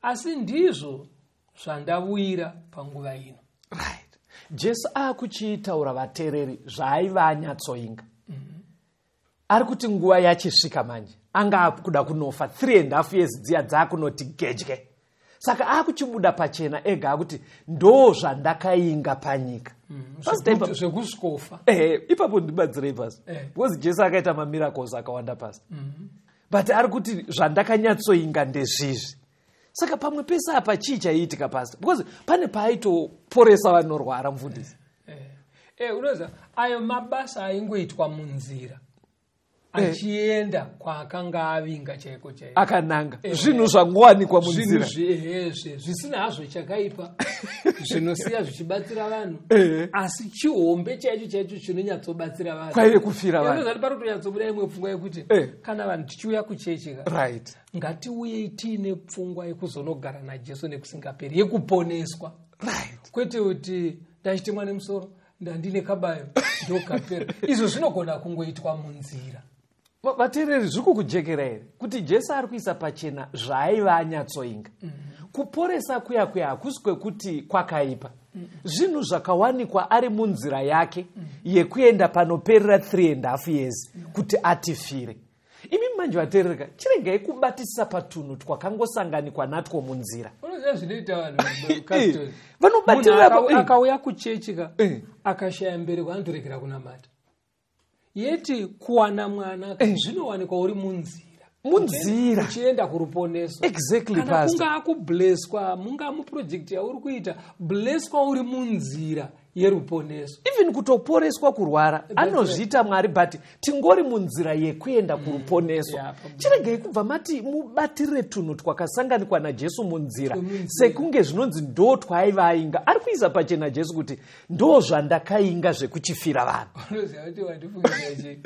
Asi ndizvo zvandavuyira panguva ino. Right, Jesu aakuchitaura, vateereri, zvaaiva anyatsoinga. Ari kuti nguva yachisvika manje, anga akuda kunofa. 3 and half years dziya dzaakunoti gedye, saka aakuchibuda pachena ega akuti ndo zvandakainga panyika. Pastor, Zvekusvikofa. Ehe, ipapo ndibatsirei pasi, because Jesu akaita mamiracles akawanda pasi, but ari kuti zvandakanyatsoinga ndezvizvi. Saka pamwe pese apa chii chaiitika, pastor? Because pane paaitoporesa vanorwara, mufundisi. Unoziva, ayo mabasa aingoitwa munzira achienda kwaakanga avinga chaiko chaiko. Akananga zvinhu zvangowanikwa Zvinhu munzira. Zve zvisina hazvo chakaipa, zvinosiya zvichibatsira vanhu, asi chihombe chaicho chaicho chinonyatsobatsira vanhu Kwaive kufira vanhu. Unozati pari kutonyatsobuda imwe pfungwa yekuti kana vanhu tichiuya kuchechi ka, ngatiuyei tiine pfungwa yekuzonogara naJesu nekusingaperi, yekuponeswa, kwete kuti ndachitemwa nemusoro, ndandine kabayo, ndokapera. Izvo zvinogona kungoitwa munzira. Vateereri, zviri kukujekera here kuti Jesu ari kuisa pachena zvaaiva anyatsoinga? Kuporesa kuya kuya hakusi kwekuti kwakaipa. Zvinhu zvakawanikwa ari munzira yake yekuenda panoperera 3 and half years kuti atifire. Imi manje vateerereka, chiregai kubatisisa patunhu twakangosanganikwa natwo munzira. Unoziva zvinoita vanhu, Caston? Vanobatirira Munhu akauya kuchechi ka, akashaya mbereko, anotoregera kunamata. Yeti kuwana mwana zvinowanikwa uri munzira. Munzira. Uchienda kuruponeso. Exactly, Kana pastor. kungaa kubleswa, mungaa muprojekti yauri kuita, bleswa uri munzira yeruponeso. Even kutoporeswa kurwara anozviita Mwari, but tingori munzira yekuenda kuruponeso. Chiregai kubva mati mubatirire tunhu twakasanganikwa naJesu munzira Munzira. sekunge zvinonzi ndo twaiva ainga. Ari kuisa pachena Jesu kuti ndo zvandakainga zvekuchifira vanhu. Unoziva kuti wandifungisa chii?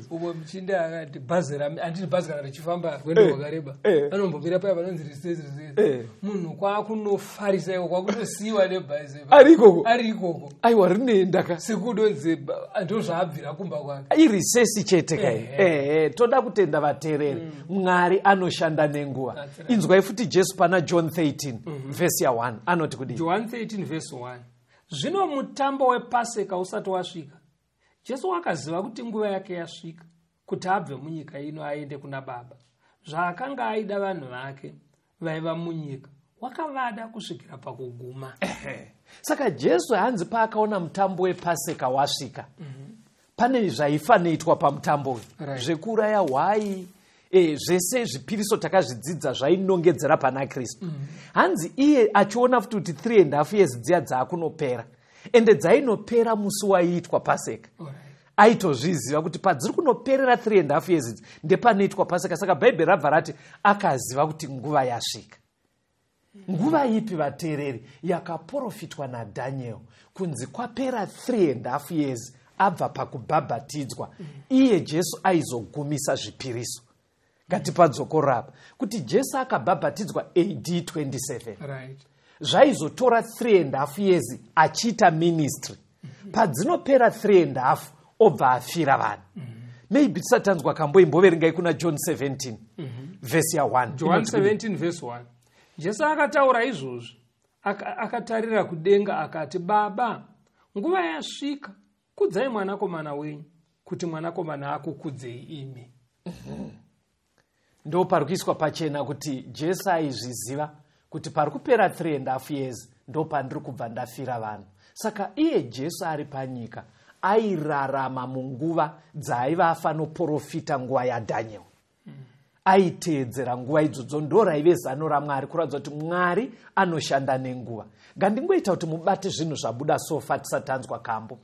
Umwe muchinda akati bhazi rami, handiti bhazi kana richifamba rwendo rwakareba, vanombomira paya panonzi risesi, risesi. Munhu kwakunofarisa iko, kwakunosiyiwa nebhazi. Ari ikoko? Ari ikoko. Aiwa, rinoenda ka. Sekudonzi ndo zvaabvira kumba kwake. Irisesi chete kai. Ehe, toda kutenda vateereri. Mwari anoshanda nenguva. That's right. Inzwai futi Jesu pana John 13 vhesi ya1 anoti kudii? John 13 verse 1, zvino mutambo wepaseka usati wasvika, Jesu akaziva kuti nguva yake yasvika kuti abve munyika ino aende kuna Baba. Zvaakanga aida vanhu vake vaiva munyika, wakavada kusvikira pakuguma. Saka Jesu hanzi paakaona mutambo wepaseka wasvika, pane zvaifanirwa pamutambo uyu, zvekuuraya hwai, zvese zvipiriso takazvidzidza zvainongedzera pana Kristu. Hanzi iye achiona futi kuti 3 and half years dziya dzaakunopera, ende dzainopera musi waiitwa paseka. Aitozviziva kuti padziri kunoperera 3 and half years idzi ndepanoitwa paseka. Saka Bhaibheri rabva rati akaziva kuti nguva yasvika. Nguva ipi, vateereri? Yakaprofitwa naDhaniel kunzi kwapera 3 and half years abva pakubhabhatidzwa, iye Jesu aizogumisa zvipiriso. Ngatipadzokorora apa kuti Jesu akabhabhatidzwa AD 27. Right. Zvaizotora 3.5 years achiita ministry. Padzinopera 3.5 obva afira vanhu. Maybe tisati tanzwa kambo, imboverengai kuna John 17 vhesi ya1. John 17 verse 1. Jesu akataura izvozvi, akatarira kudenga akati, "Baba, nguva yasvika, kudzai mwanakomana wenyu, kuti mwanakomana akukudzei imi." Ndo pari kuiswa pachena kuti Jesu aizviziva kuti pari kupera 3.5 years ndo pandiri kubva ndafira vanhu. Saka iye Jesu ari panyika airarama munguva dzaaiva afanoprofita nguva yaDhaniel. Aiteedzera nguva idzodzo, ndo raive zano raMwari, kuratidza kuti Mwari anoshanda nenguva. Ngandingoita kuti mubate zvinhu zvabuda so far tisati tanzwa kambo.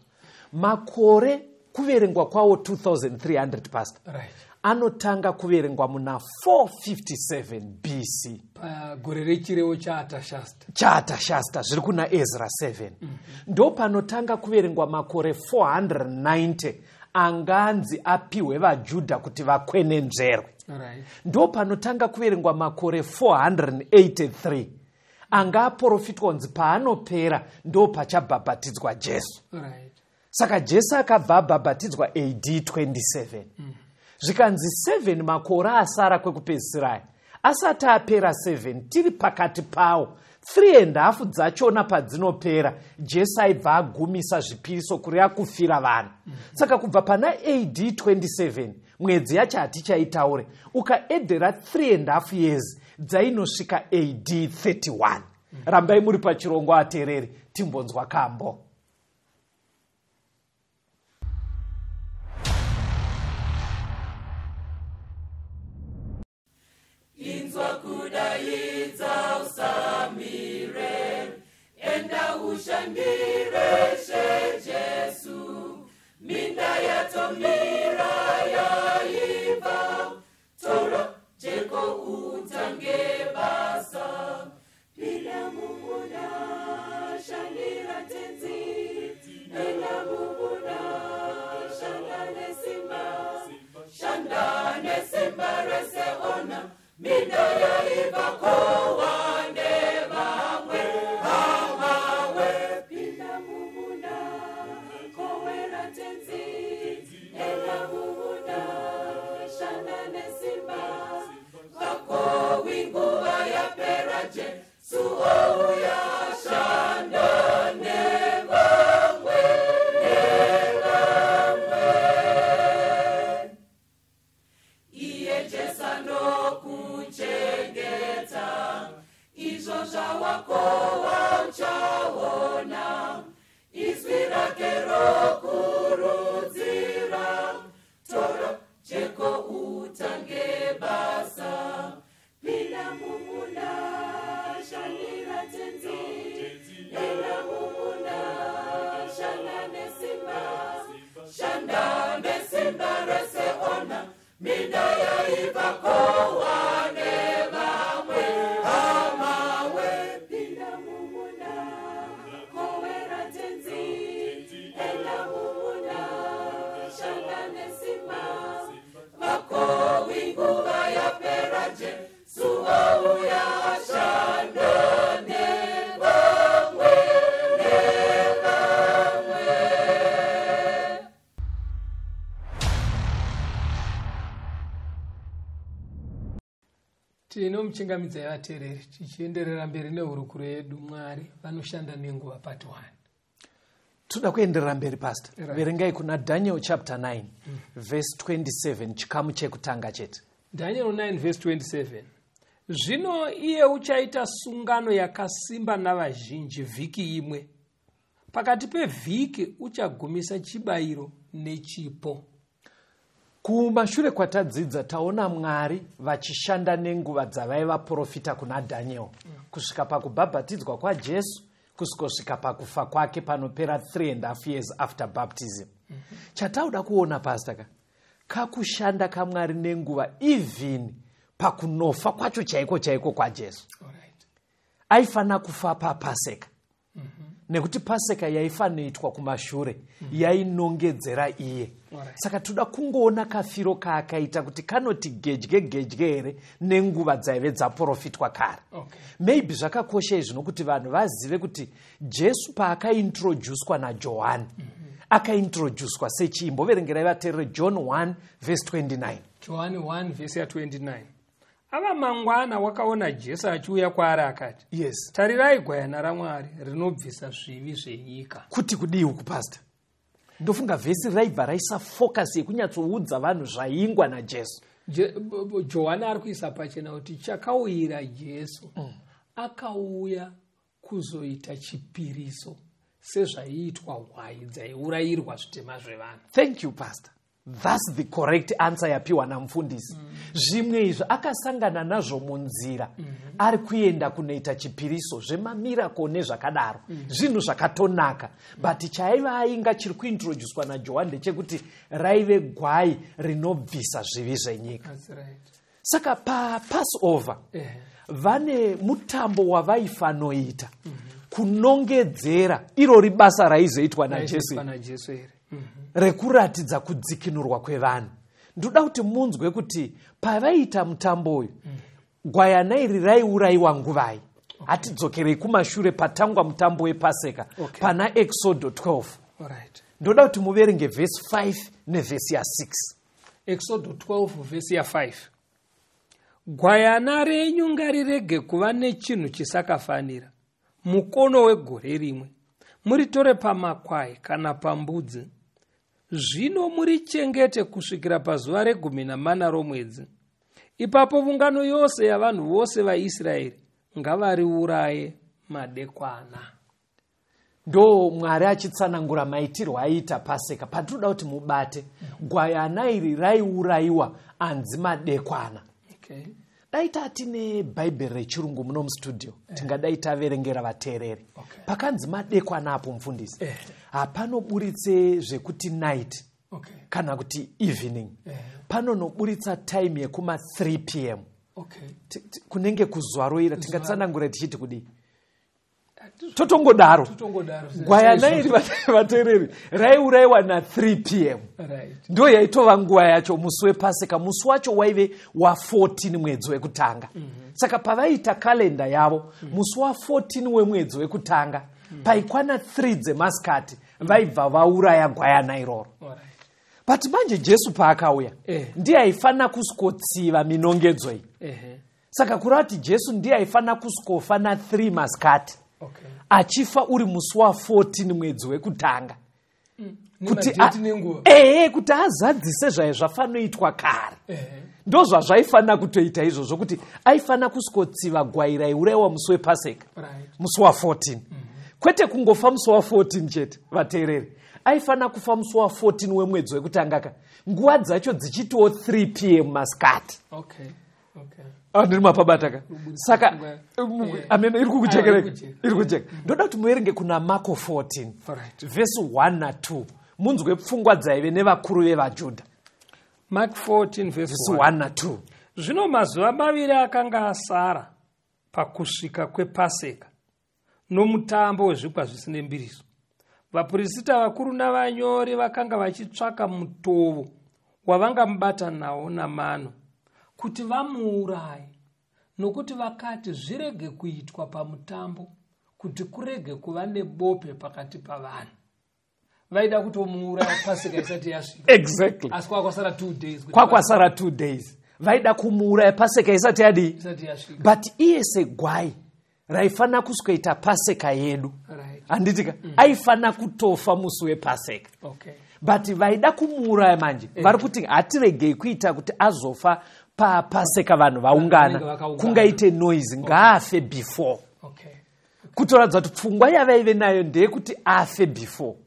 Makore kuverengwa kwawo 2300, pastor, anotanga kuverengwa muna 457 BC. Pagore rechirevo chaAtashasta. ChaAtashasta, zviri kuna Ezra 7. Ndo panotanga kuverengwa makore 490 anganzi apiwe vaJudha kuti vakwenenzverwe. Ndo panotanga kuverengwa makore 483 anga aprofitwa kunzi paanopera ndo pachabhabhatidzwa Jesu. Saka Jesu akabva abhabhatidzwa AD 27. Zvikanzi 7 makore asara kwekupedzisiraya asati apera 7, tiri pakati pawo, 3.5 dzachona padzinopera, Jesu aibva agumisa zvipiriso, kureva kufira vanhu. Saka kubva pana AD 27, mwedzi yacho hatichaitaure, ukaedhera 3.5 years dzainosvika AD 31. Rambai muri pachirongwa, ateereri, timbonzwa kambo. Inzwa kudaidza, usamire, enda ushandire She Jesu. Minda yatomira yaibva, tora jeko utange basa. Pinda mumunda, shandira Tenzi, enda mumunda, shanda nesimba, shanda nesimba rese, ona minda yaibva kowa nevamwe hamawe. Pinda mumunda, kowera Tenzi, enda mumunda, shanda nesimba, vakowi nguva yapera, Jesu ouya, shanda nevamwe, nevamwe. Iye Jesu anokuchengeta, izvo zvawakowa uchaona, izwi rake rokurudzira, tora jeko utange basa. Pinda mumunda, shandira Tenzi, enda mumunda, shanda nesimba, shanda nesimba rese, ona minda yaibva kowa nevamwe hamawe. Pinda mumunda, kowera Tenzi, enda mumunda, shanda nesimba, vakowi nguva yapera, Jesu ouya, shanda nevamwe, nevamwe. Tinomuchingamidzai vateereri, tichienderera mberi nehurukuro yedu, Mwari vanoshanda nenguva, part 1. Toda kuenderera mberi, pastor. Verengai kuna Daniel chapter 9 verse 27, chikamu chekutanga chete. Daniel 9 verse 27. Zvino iye uchaita sungano yakasimba navazhinji vhiki imwe. Pakati pevhiki uchagumisa chibayiro nechipo. Kumashure kwatadzidza taona Mwari vachishanda nenguva dzavaivaprofita kuna Daniel, kusvika pakubhabhatidzwa kwaJesu, kusvikosvika pakufa kwake panopera 3.5 years after baptism. Chatauda kuona, pastor, ka kakushanda kaMwari nenguva even pakunofa kwacho chaiko chaiko kwaJesu. Aifanira kufa paPaseka. Nekuti paseka yaifanoitwa kumashure, yainongedzera iye. Saka toda kungoona kafiro kaakaita kuti kanoti gedye gedye here nenguva dzaive dzaprofitwa kare. Maybe zvakakosha izvi nokuti vanhu vazive kuti Jesu paakaintroducwa naJohani, akaintroducwa sechii? Mboverengerai vateerere John 1 vhesi 29. Johani 1 vhesi ya29. Ava mangwana wakaona Jesu achiuya kwaari akati, "Tarirai gwayana raMwari rinobvisa zvivi zvenyika." Kuti kudii uku, pastor? Ndofunga vhesi raibva raisa focus yekunyatsoudza vanhu zvaingwa naJesu. Johani ari kuisa pachena kuti chakauyira Jesu, akauya kuzoita chipiriso sezvaiitwa hwai dzaiurayirwa zvitema zvevanhu. Thank you, pastor. That's the correct answer yapiwa namufundisi. Zvimwe izvi akasangana nazvo munzira ari kuenda kunoita chipiriso, zvemamiracle nezvakadaro, zvinhu zvakatonaka, but chaiva ainga chiri kuintroducwa naJohani ndechekuti raive gwai rinobvisa zvivi zvenyika. That's right. Saka paPassover vane mutambo wavaifanoita kunongedzera irori basa raizoitwa naJesu Raizoitwa naJesu here? Rekuratidza kudzikinurwa kwevanhu. Ndoda kuti munzwe kuti pavaiita mutambo uyu, gwayana iri raiurayiwa nguvai. Hatidzokerei kumashure patangwa mutambo wepaseka pana Exodo 12. Ndoda kuti muverenge vhesi 5 nevhesi ya6. Exodo 12 vhesi ya5: "Gwayana renyu ngarirege kuva nechinhu chisakafanira, mukono wegore rimwe. Muritore pamakwai kana pambudzi. Zvino murichengete kusvikira pazuva re14 romwedzi. Ipapo ungano yose yavanhu vose vaIsraeri ngavariuraye madekwana." Ndo Mwari achitsanangura maitirwo aiita paseka. Patinoda kuti mubate, gwayana iri raiurayiwa anzi madekwana. Dai tatine bhaibheri rechirungu muno mustudio, tingadai taverengera vateereri. Pakanzi madekwana apo, mufundisi, hapanoburitse zvekuti night kana kuti evening. Panonoburitsa time yekuma 3 p.m. Kunenge kuzuva roira. Tingatsanangura tichiti kudii? Totongodaro. Totongodaro. Gwayana iri, vateereri, raiurayiwa na3 p.m. Ndo yaitova nguva yacho musi wepaseka. Musi wacho waive wa14 mwedzi wekutanga. Saka pavaiita kalenda yavo, musi wa14 wemwedzi wekutanga, paikwana 3 dzemasikati, vaibva vauraya gwayana iroro. But manje Jesu paakauya, ndiye aifanira kusikotsiva minongedzo iyi. Saka kureva kuti Jesu ndiye aifanira kusikofa na3 masikati, achifa uri musi wa14 mwedzi wekutanga, kuti Nemadheti nenguva. Ehe, kuti azadzise zvaiva zvafanoitwa kare. Ndo zvazvaifanira kutoita izvozvo, kuti aifanira kusikotsiva gwai raiurayiwa musi wepaseka, musi wa14, kwete kungofa musi wa14 chete. Vateereri, aifanira kufa musi wa14 wemwedzi wekutanga ka, nguva dzacho dzichitiwo 3 p.m. masikati. Ah, ndiri mapabata ka. Saka nguva. Amene iri kukujekereka? Iri kujeka. Iri kujeka. Ndoda kuti muverenge kuna Marko 14 vhesi 1 na2, munzwe pfungwa dzaive nevakuru vevaJudha. Mark 14 verse Vhesi 1. 1 na2. Zvino mazuva 2 akanga asara pakusvika kwepaseka nomutambo wezvingwa zvisine mbiriso, vaprista vakuru navanyori vakanga vachitsvaka mutovo wavangamubata nawo namano kuti vamuuraye, nokuti vakati, "Zvirege kuitwa pamutambo, kuti kurege kuva nebope pakati pavanhu." Vaida kutomuuraya paseka isati yasvika. Asi kwakwasara 2 days kuti Kwakwasara 2 days, vaida kumuuraya paseka isati yadii? Isati yasvika. But iye segwai raifanira kusweta paseka yedu, handitika, aifanira kutofa musi wepaseka. But vaida kumuuraya manje vari kuti hatiregei kuita kuti azofa papaseka vanhu Vanenge vaungana, vakaungana. kungaite noise. Ngaafe before. Kutoratidza kuti pfungwa yavaive nayo ndeyekuti afe before.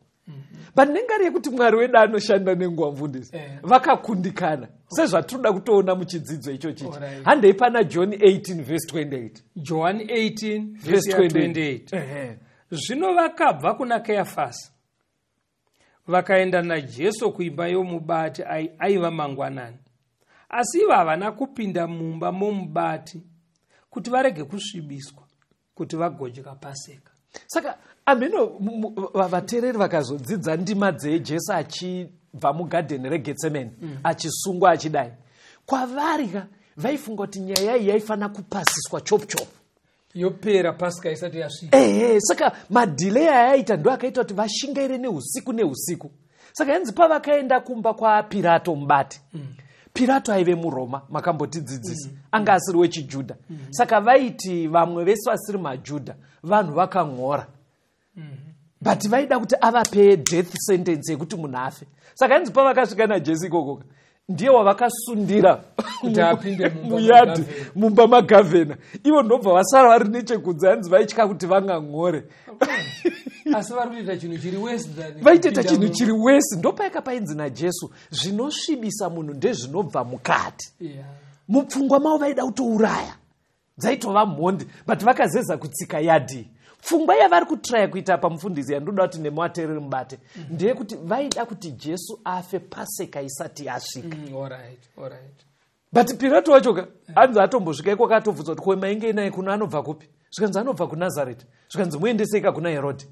But nengari yekuti Mwari wedu anoshanda nenguva, mufundisi, vakakundikana sezvatinoda kutoona muchidzidzo ichochichi. Handei pana John 18 vhesi 28. John 18 vhesi vhesi ya 28. 28. Zvino vakabva kuna Keyafasi vakaenda naJesu kuimba yomubati. Aiva mangwanani. Asi ivo havana kupinda mumba momubati kuti varege kusvibiswa, kuti vagodya paseka. Saka amheno vateereri vakazodzidza ndima dzeJesu achibva mugadheni reGetsemane, achisungwa achidai, kwavari ka vaifunga kuti nyaya iyi yaifanira kupasiswa chop chop, yopera Pasika isati yasvika. Ehe, saka madelay ayaita ndo akaita kuti vashingaire neusiku neusiku. Saka yanzi pavakaenda kumba kwaPirato mubati, Pirato aive muRoma, makambotidzidzisa, anga asiri wechiJudha. Saka vaiti vamwe vese vasiri maJudha vanhu vakan'ora, but vaida kuti avape death sentence yekuti munhu afe. Saka yanzi pavakasvika naJesu ikokoka, ndiye wavakasundira kuti apinde mumba muyadhi, magavhena. Mumba magavhena. Ivo ndobva vasara vari nechekunze, hanzi vaitya kuti vangan'ore. Asi vari kutoita chinhu chiri worse than Vaitoita kupinda chinhu chiri worse. Ndopaika painzi naJesu, zvinosvibisa munhu ndezvinobva mukati. Mupfungwa mavo vaida kutouraya, dzaitova mhondi, but vakazeza kutsika yadhi. Pfungwa yavari kutraya kuita pamufundisi, yandoda kuti nemuvateereri mubate, ndeyekuti vaida kuti Jesu afe Paseka isati yasvika. All right. But Pirato wachoka anzi atombosvika ikoko, atobvunza kuti, "Ko mainge naye kuno anobva kupi?" Zvikanzi anobva kuNazareti. Zvikanzi muendeseika kuna Herodhi,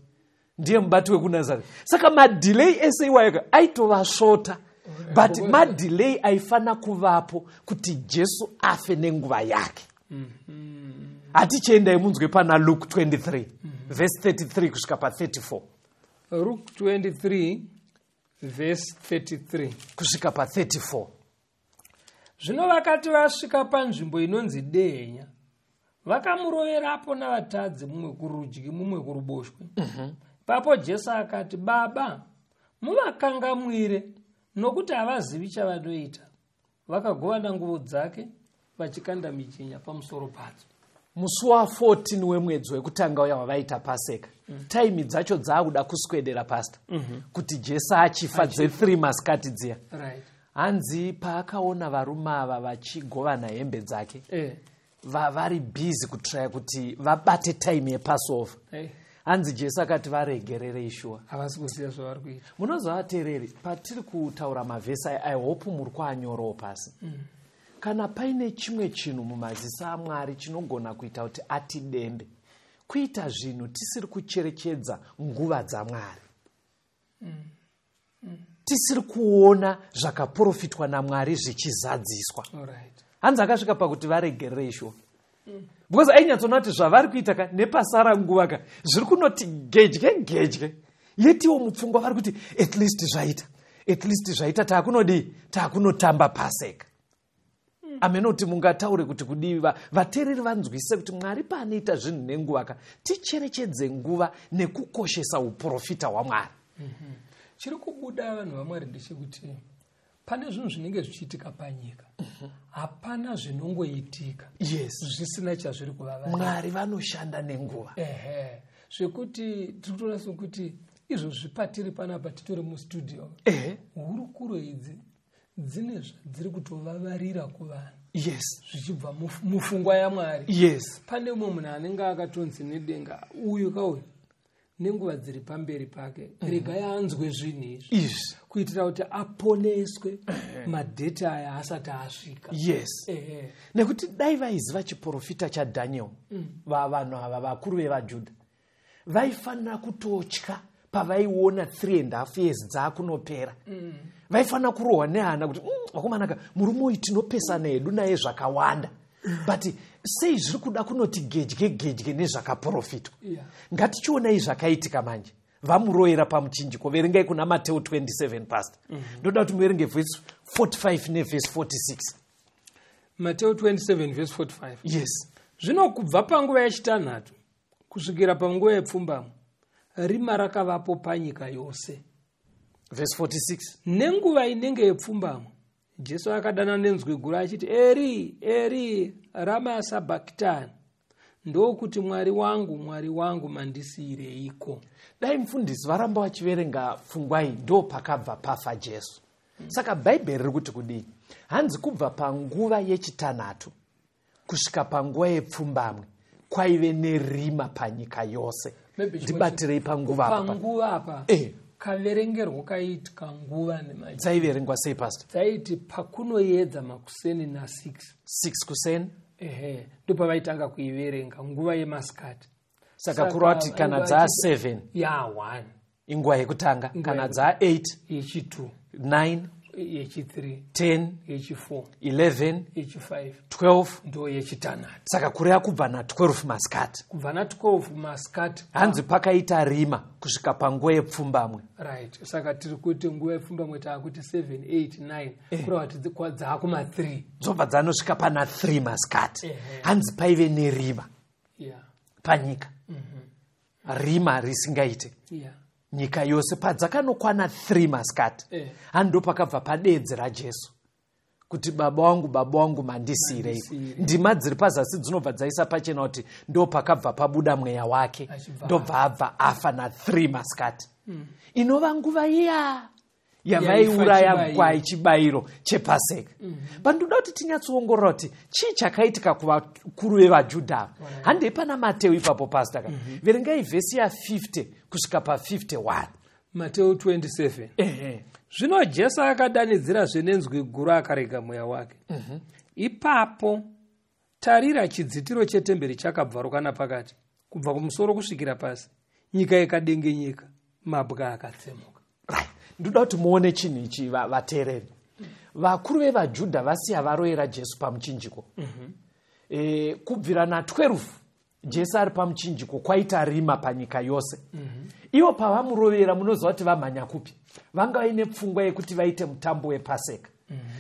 ndiye mubati wekuNazareti. Saka madelay ese iwayoka aitovasvota, but madelay aifanira kuvapo kuti Jesu afe nenguva yake. Hatichiendai munzwe pana Luke 23 verse 33 kusvika pa34. Luke 23 verse 33 kusvika pa34. Zvino vakati vasvika panzvimbo inonzi Dehenya, vakamuroverapo navatadzi, mumwe kurudyi, mumwe kuruboshwe. Ipapo Jesu akati, "Baba, muvakangamwire, nokuti havazivi chavanoita." Vakagovana nguvo dzake, vachikanda mijenya pamusoro padzo. Musi wa14 wemwedzi wekutanga uya wavaita Paseka, taimi dzacho dzaakuda kuswedera, pasta, kuti Jesu achifa dze3 masikati dziya. Hanzi paakaona varume ava vachigovana hembe dzake, vari busy kutraya kuti vabate time yePassover, hanzi Jesu akati, "Varegererei shuwa." Havasi kuziva zvavari kuita. Munoziva vateereri, patiri kutaura mavhesi aya, I hope muri kuanyorawo pasi. Kana paine chimwe chinhu mumaziso aMwari chinogona kuita kuti atidembe, kuita zvinhu tisiri kucherechedza nguva dzaMwari, tisiri kuona zvakaprofitwa naMwari zvichizadziswa. Hanzi akasvika pakuti varegererei shuwa, because ainyatsoona kuti zvavari kuita ka nepasara nguva ka zviri kunoti gedye gedye, yetiwo mupfungwa vari kuti at least zvaita, at least zvaita, taakunodii, taakunotamba Paseka. Amene kuti mungataure kuti kudii, vateereri vanzwise kuti Mwari paanoita zvinhu nenguva ka, ticherechedze nguva nekukoshesa uprofita hwaMwari. Chiri kubuda, vanhu vaMwari, ndechekuti pane zvinhu zvinenge zvichiitika panyika. Hapana zvinongoitika zvisina chazviri kuvavarira. Mwari vanoshanda nenguva. Ehe, zvekuti tiri kutoona sekuti izvozvi patiri panapa, titori mustudio, hurukuro idzi dzine zvadziri kutovavarira kuvanhu zvichibva mupfungwa yaMwari. Pane umwe munhu anenge akatonzi nedenga, uyu kauyu nenguva dziri pamberi pake, regai anzwe zvinhu izvi izvi kuitira kuti aponeswe madheti aya asati asvika. Nekuti dai vaiziva chiprofita chaDhaniel, vanhu ava vakuru vevaJudha vaifanira kutotya pavaiona 3.5 years dzaakunopera. Vaifanira kurohwa nehana kuti, vakomanaka, murume uyu tinopesana hedu naye zvakawanda, but sei zviri kuda kunoti gedye gedye nezvakaprofitwa?" Ngatichionai zvakaitika manje vamuroyera pamuchinjiko. Verengai kuna Mateo 27, pastor. Ndoda kuti muverenge vhesi 45 nevhesi 46. Mateo 27 verse 45. Yes. Zvino kubva panguva yechitanhatu kusvikira panguva yepfumbamwe, rima rakavapo panyika yose. Vhesi 46. Nenguva inenge yepfumbamwe, Jesu akadana nenzwi guru achiti, "Eri, Eri, rama sabhakitani?" Ndokuti, "Mwari wangu, Mwari wangu, mandisiyireiko?" Dai mufundisi varamba vachiverenga pfungwa iyi, ndo pakabva pafa Jesu. Saka Bhaibheri riri kuti kudii? Hanzi kubva panguva yechitanhatu kusvika panguva yepfumbamwe kwaive nerima panyika yose. Maybe chimwe Ndibatirei panguva apa. Panguva apa, kaverengerwo kaiitika nguva nemaji Dzaiverengwa sei, pastor? Dzaiti pakunoedza makuseni na6. 6 kuseni. Ehe, ndopavaitanga kuiverenga nguva yemasikati. Saka kureva kuti kana dzaa 7 ya 1 inguva yekutanga, kana dzaa 8 yechi2, 9 yechi3, 10, yechi4, 11, yechi5, 12, ndo yechitanhatu. Saka kureva kubva na12 masikati. Kubva na12 masikati. Hanzi pakaita rima kusvika panguva yepfumbamwe. Right, saka tiri kuti nguva yepfumbamwe taakuti 7, 8, 9, kureva kuti dzaakuma3. Dzobva dzanosvika pana 3 masikati. Hanzi paive nerima panyika, rima risingaite. Nyika yose padzakanokwana 3 masikati, handi pakabva padeedzera Jesu kuti, "Baba wangu, baba wangu, mandisiyireiko?" Mandisiyirei. Ndima dziri pazasi dzinobva dzaisa pachena kuti ndo pakabva pabuda mweya wake. Achibva. Ndobva abva afa na3 masikati, inova nguva iya yavaiuraya Yaifa. Gwai, chibayiro chepaseka. But ndoda kuti tinyatsoongorora kuti chii chakaitika kuvakuru vevaJudha ava. Handei pana Mateu ipapo, pastor ka. Verengai vhesi ya50 kusvika pa51. Mateu 27. Ehe. Zvino Jesu akadanidzirazve nenzwi guru, akarega mweya wake. Ipapo tarira, chidzitiro chetemberi chakabvaruka napakati kubva kumusoro kusvikira pasi, nyika ikadengenyeka, mabwe akatsemuka. Right, ndoda kuti muone chinhu ichi, vateereri. Vakuru vevaJudha vasiya varoyera Jesu pamuchinjiko. Kubvira na12 Jesu ari pamuchinjiko, kwaita rima panyika yose. Ivo pavamurovera, munoziva kuti vamhanya kupi? Vanga vaine pfungwa yekuti vaite mutambo wepaseka.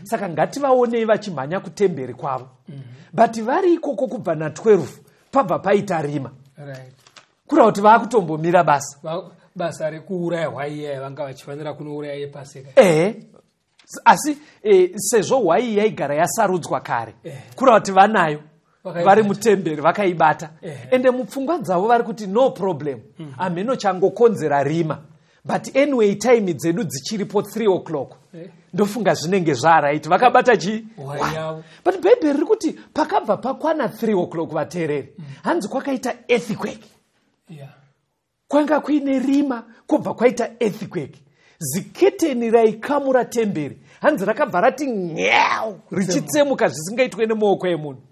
Saka ngativaonei vachimhanya kutemberi kwavo. But vari ikoko kubva na12, pabva paita rima. Kureva kuti vaakutombomira basa. Basa rekuuraya hwai iya vanga vachifanira kunouraya yepaseka. Ehe, asi sezvo hwai yaigara yasarudzwa kare, kureva kuti vanayo. Vakaibata. Vari mutemberi vakaibata. Ende mupfungwa dzavo vari kuti, "No problem, hamheno changokonzera rima, but anyway time dzedu dzichiripo, 3 o'clock." Ndofunga zvinenge zvaright, vakabata chii? Hwai Hwai. yavo. But Bhaibheri riri kuti pakabva pakwana 3 o'clock, vateereri, hanzi kwakaita earthquake. Kwanga kuine rima, kwobva kwaita earthquake. Ziketeni raikamura temberi, hanzi rakabva rati nyau, richitsemuka zvisingaitwe nemaoko emunhu.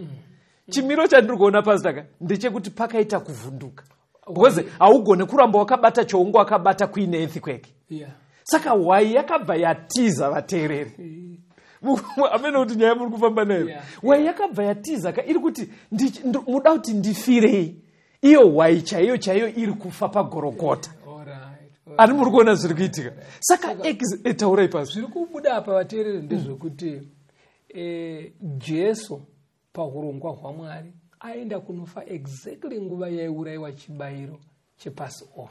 Chimiro chandiri kuona, pastor ka, ndechekuti pakaita kuvhunduka, because haugone kuramba wakabata choungo wakabata kuine earthquake. Saka hwai yakabva yatiza, vateereri. Amene kuti nyaya muri kufamba nayo. Hwai yakabva yatiza ka, iri kuti muda kuti ndifirei, iyo hwai chaiyo chaiyo iri kufa paGorogota. Ani muri kuona zviri kuitika? Saka taurai pasi. Zviri kubuda apa, vateereri, ndezvekuti Jesu paurongwa hwaMwari aenda kunofa exactly nguva yaiurayiwa chibayiro chePassover,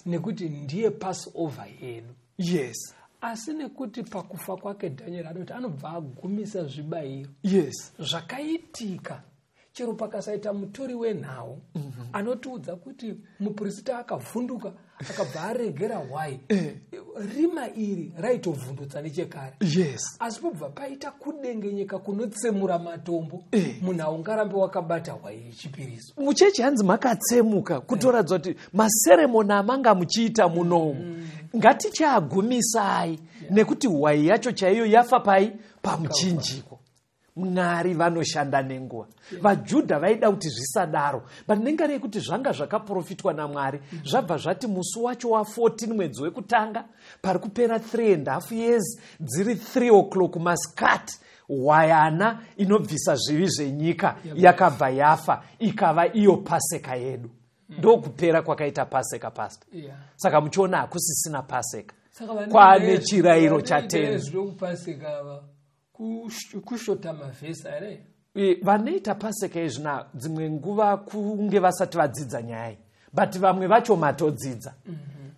nekuti ndiye Passover yedu. Asi nekuti pakufa kwake, Dhanieri anoti anobva agumisa zvibayiro zvakaitika, chero pakasaita mutori wenhau anotiudza kuti muprista akavhunduka akabva aregera hwai, rima iri raitovhundutsa nechekare. Asi pobva paita kudengenyeka kunotsemura matombo. Munhu haungarambe wakabata hwai yechipiriso. Muchechi hanzi makatsemuka, kutoratidza kuti maseremoni amanga muchiita munomu ngatichiagumisai, nekuti hwai yacho chaiyo yafa pai? Pamuchinjiko. Mwari vanoshanda nenguva. VaJudha vaida kuti zvisadaro, but nengari yekuti zvanga zvakaprofitwa naMwari, zvabva zvati musi wacho wa14 mwedzi wekutanga, pari kupera 3 and half years, dziri 3 o'clock masikati, hwayana inobvisa zvivi zvenyika yakabva yafa, ikava iyo paseka yedu. Ndokupera kwakaita paseka, pastor. Saka muchiona hakusisina paseka, kwaane chirayiro chaTenzi. Zvinokupaseka ava kushota mavhesi here? Vanoita paseka izvina dzimwe nguva kunge vasati vadzidza nyaya iyi, but vamwe vacho matodzidza.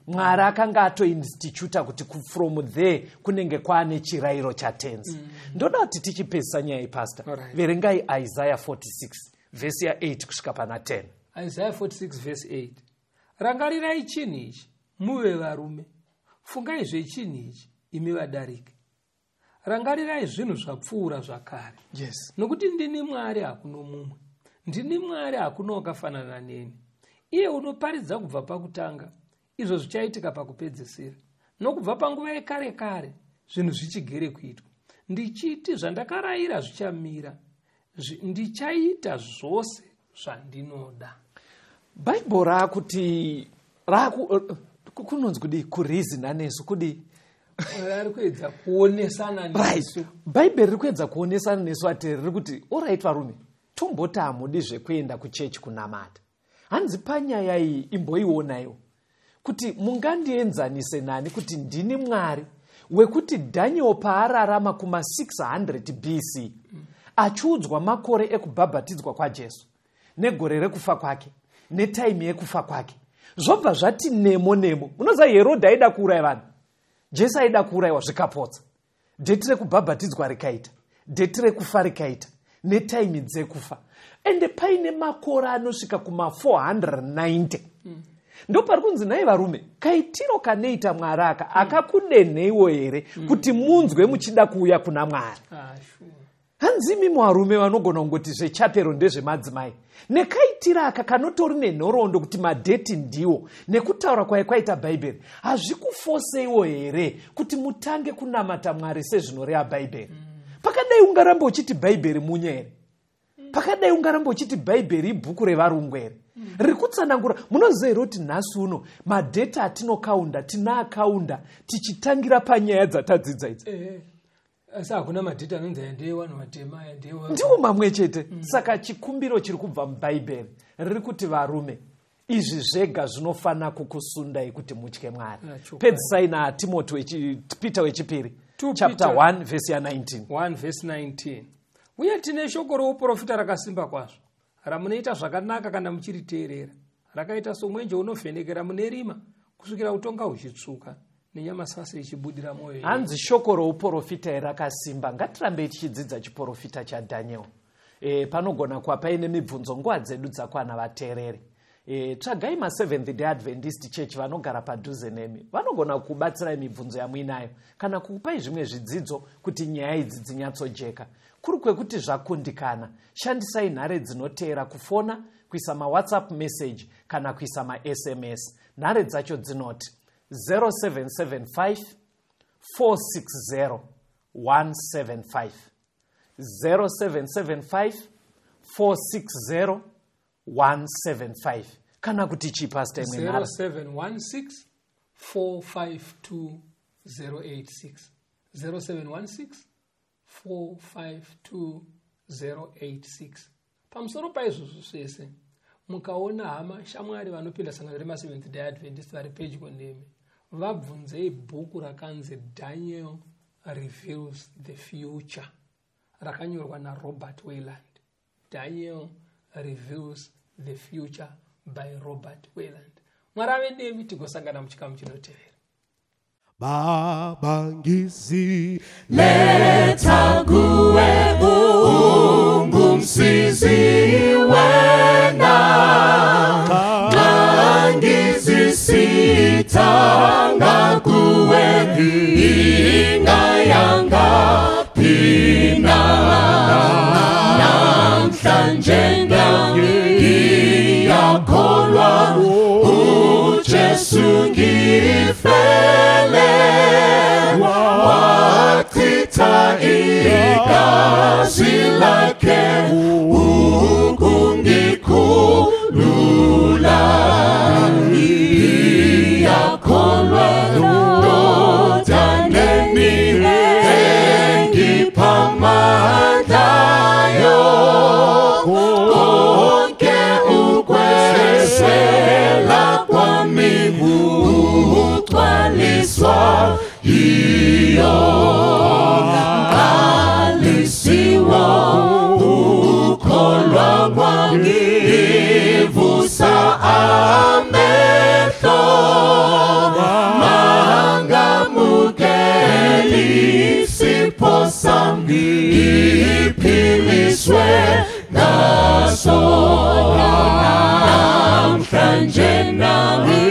Mwari akanga atoinstituta kuti from there kunenge kwaane chirayiro chaTenzi. Ndoda kuti tichipedzisa nyaya iyi, pastor, verengai Isaiah 46 vhesi ya8 kusvika pana 10. Isaiah 46 verse 8: "Rangarirai chinhu ichi, muve varume; fungai zvechinhu ichi, imi vadariki. Rangarirai zvinhu zvapfuura zvakare. Nokuti ndini Mwari, hakuno mumwe; ndini Mwari, hakuna wakafanana neni, iye unoparidza kubva pakutanga izvo zvichaitika pakupedzisira, nokubva panguva yekare kare zvinhu zvichigere kuitwa, ndichiti zvandakarayira zvichamira, ndichaita zvose zvandinoda." Bhaibheri raakuti kunonzi kudii? Kurizina nesu kudii? Ari kuedza kuonesana nesu. Bhaibheri riri kuedza kuonesana nesu ati riri kuti alright varume, tomboti hamudi zvekuenda kuchechi kunamata. Hanzi panyaya iyi imboionaiwo kuti mungandienzanise nani kuti ndini Mwari wekuti Daniel paararama kuma 600 BC achiudzwa makore ekubhabhatidzwa kwaJesu negore rekufa kwake netaimi yekufa kwake, zvobva zvati nemo nemo. Munoziva Herodhi aida kuuraya vanhu, Jesu aida kuurayiwa zvikapotsa, dheti rekubhabhatidzwa rikaita, dheti rekufa rikaita, netaimi dzekufa, ende paine makore anosvika kuma 490. Ndopari kunzi nhai varume, kaitiro kanoita Mwari aka akakudenheiwo here kuti munzwe muchida kuuya kuna Mwari? Hanzi imi varume vanogona kungoti zvechapero ndezvemadzimai, nekaitiro aka kanotori nenhoroondo kuti madheti ndiwo nekutaura kwai kwaita Bhaibheri, hazvikufoseiwo here kuti mutange kunamata Mwari sezvinoreva Bhaibheri? Pakadai ungaramba uchiti Bhaibheri munye here? Pakadai ungaramba uchiti Bhaibheri ibhuku revarungu here? Riri kutsanangura. Munoziva here kuti nhasi uno madheti atinokaunda tinoakaunda tichitangira panyaya dzatadzidza idzi? Asi hakuna madheti anonzi aya ndeevanhu vatema, aya ndeevanhu ndiwo mamwe chete. Saka chikumbiro chiri kubva muBhaibheri riri kuti varume, izvi zvega zvinofanira kukusundai kuti mutye Mwari. Pedzisai naTimoti Peter wechipiri chapter 1 vhesi ya19. 1 vhesi 19. Uye tine shoko rouprofita rakasimba kwazvo, ramunoita zvakanaka kana muchiriteerera, rakaita somwenje unovhenekera mune rima kusvikira utonga huchitsvuka nenyamasase ichibudira mwoyo. Hanzi shoko rouprofita rakasimba. Ngatirambei tichidzidza chiprofita chaDhaniel. Panogona kuva paine mibvunzo, nguva dzedu dzakwana vateereri. Tsvagai maSeventh Day Adventist Church vanogara padhuze nemi, vanogona kubatsirai mibvunzo yamuinayo kana kukupai zvimwe zvidzidzo kuti nyaya idzi dzinyatsojeka. Kuri kwekuti zvakundikana, shandisai nhare dzinoteera kufona, kuisa maWhatsApp message kana kuisa maSMS. Nhare dzacho dzinoti 0775 460 175, 0775 460 175, kana kuti chii, Pastor, imwe nhare? 0716 452 086, 0716 452 086. Pamusoro paizvozvo zvese, mukaona hama shamwari vanopinda sangano remaSeventh Day Adventist vari pedyo nemi, vabvunzei bhuku rakanzi Daniel Reveals the Future, rakanyorwa naRobert Wayland. Daniel Reveals the Future by Robert Wayland. Mwari ave nemi, tigosangana muchikamu chinotevera. Baba ngizi Letha kuwe ungumsizi wena, ngangizisithanga kuwe ingayanga phina, namhlanje ngiyakholwa uJesu ngifele, wachitha igazi lakhe ukungikhulula. Ngiyakholwa ndodaneni engipha amandlayo, konke ukweswela kwami kugcwaliswa yiyo. Qalisiwa ukholwa kwami, ivusa amehlo, mangamukeli isipho sami, ngiphiliswe ngaso. Namhlanje nami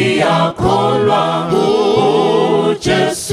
ngiyakholwa uJesu.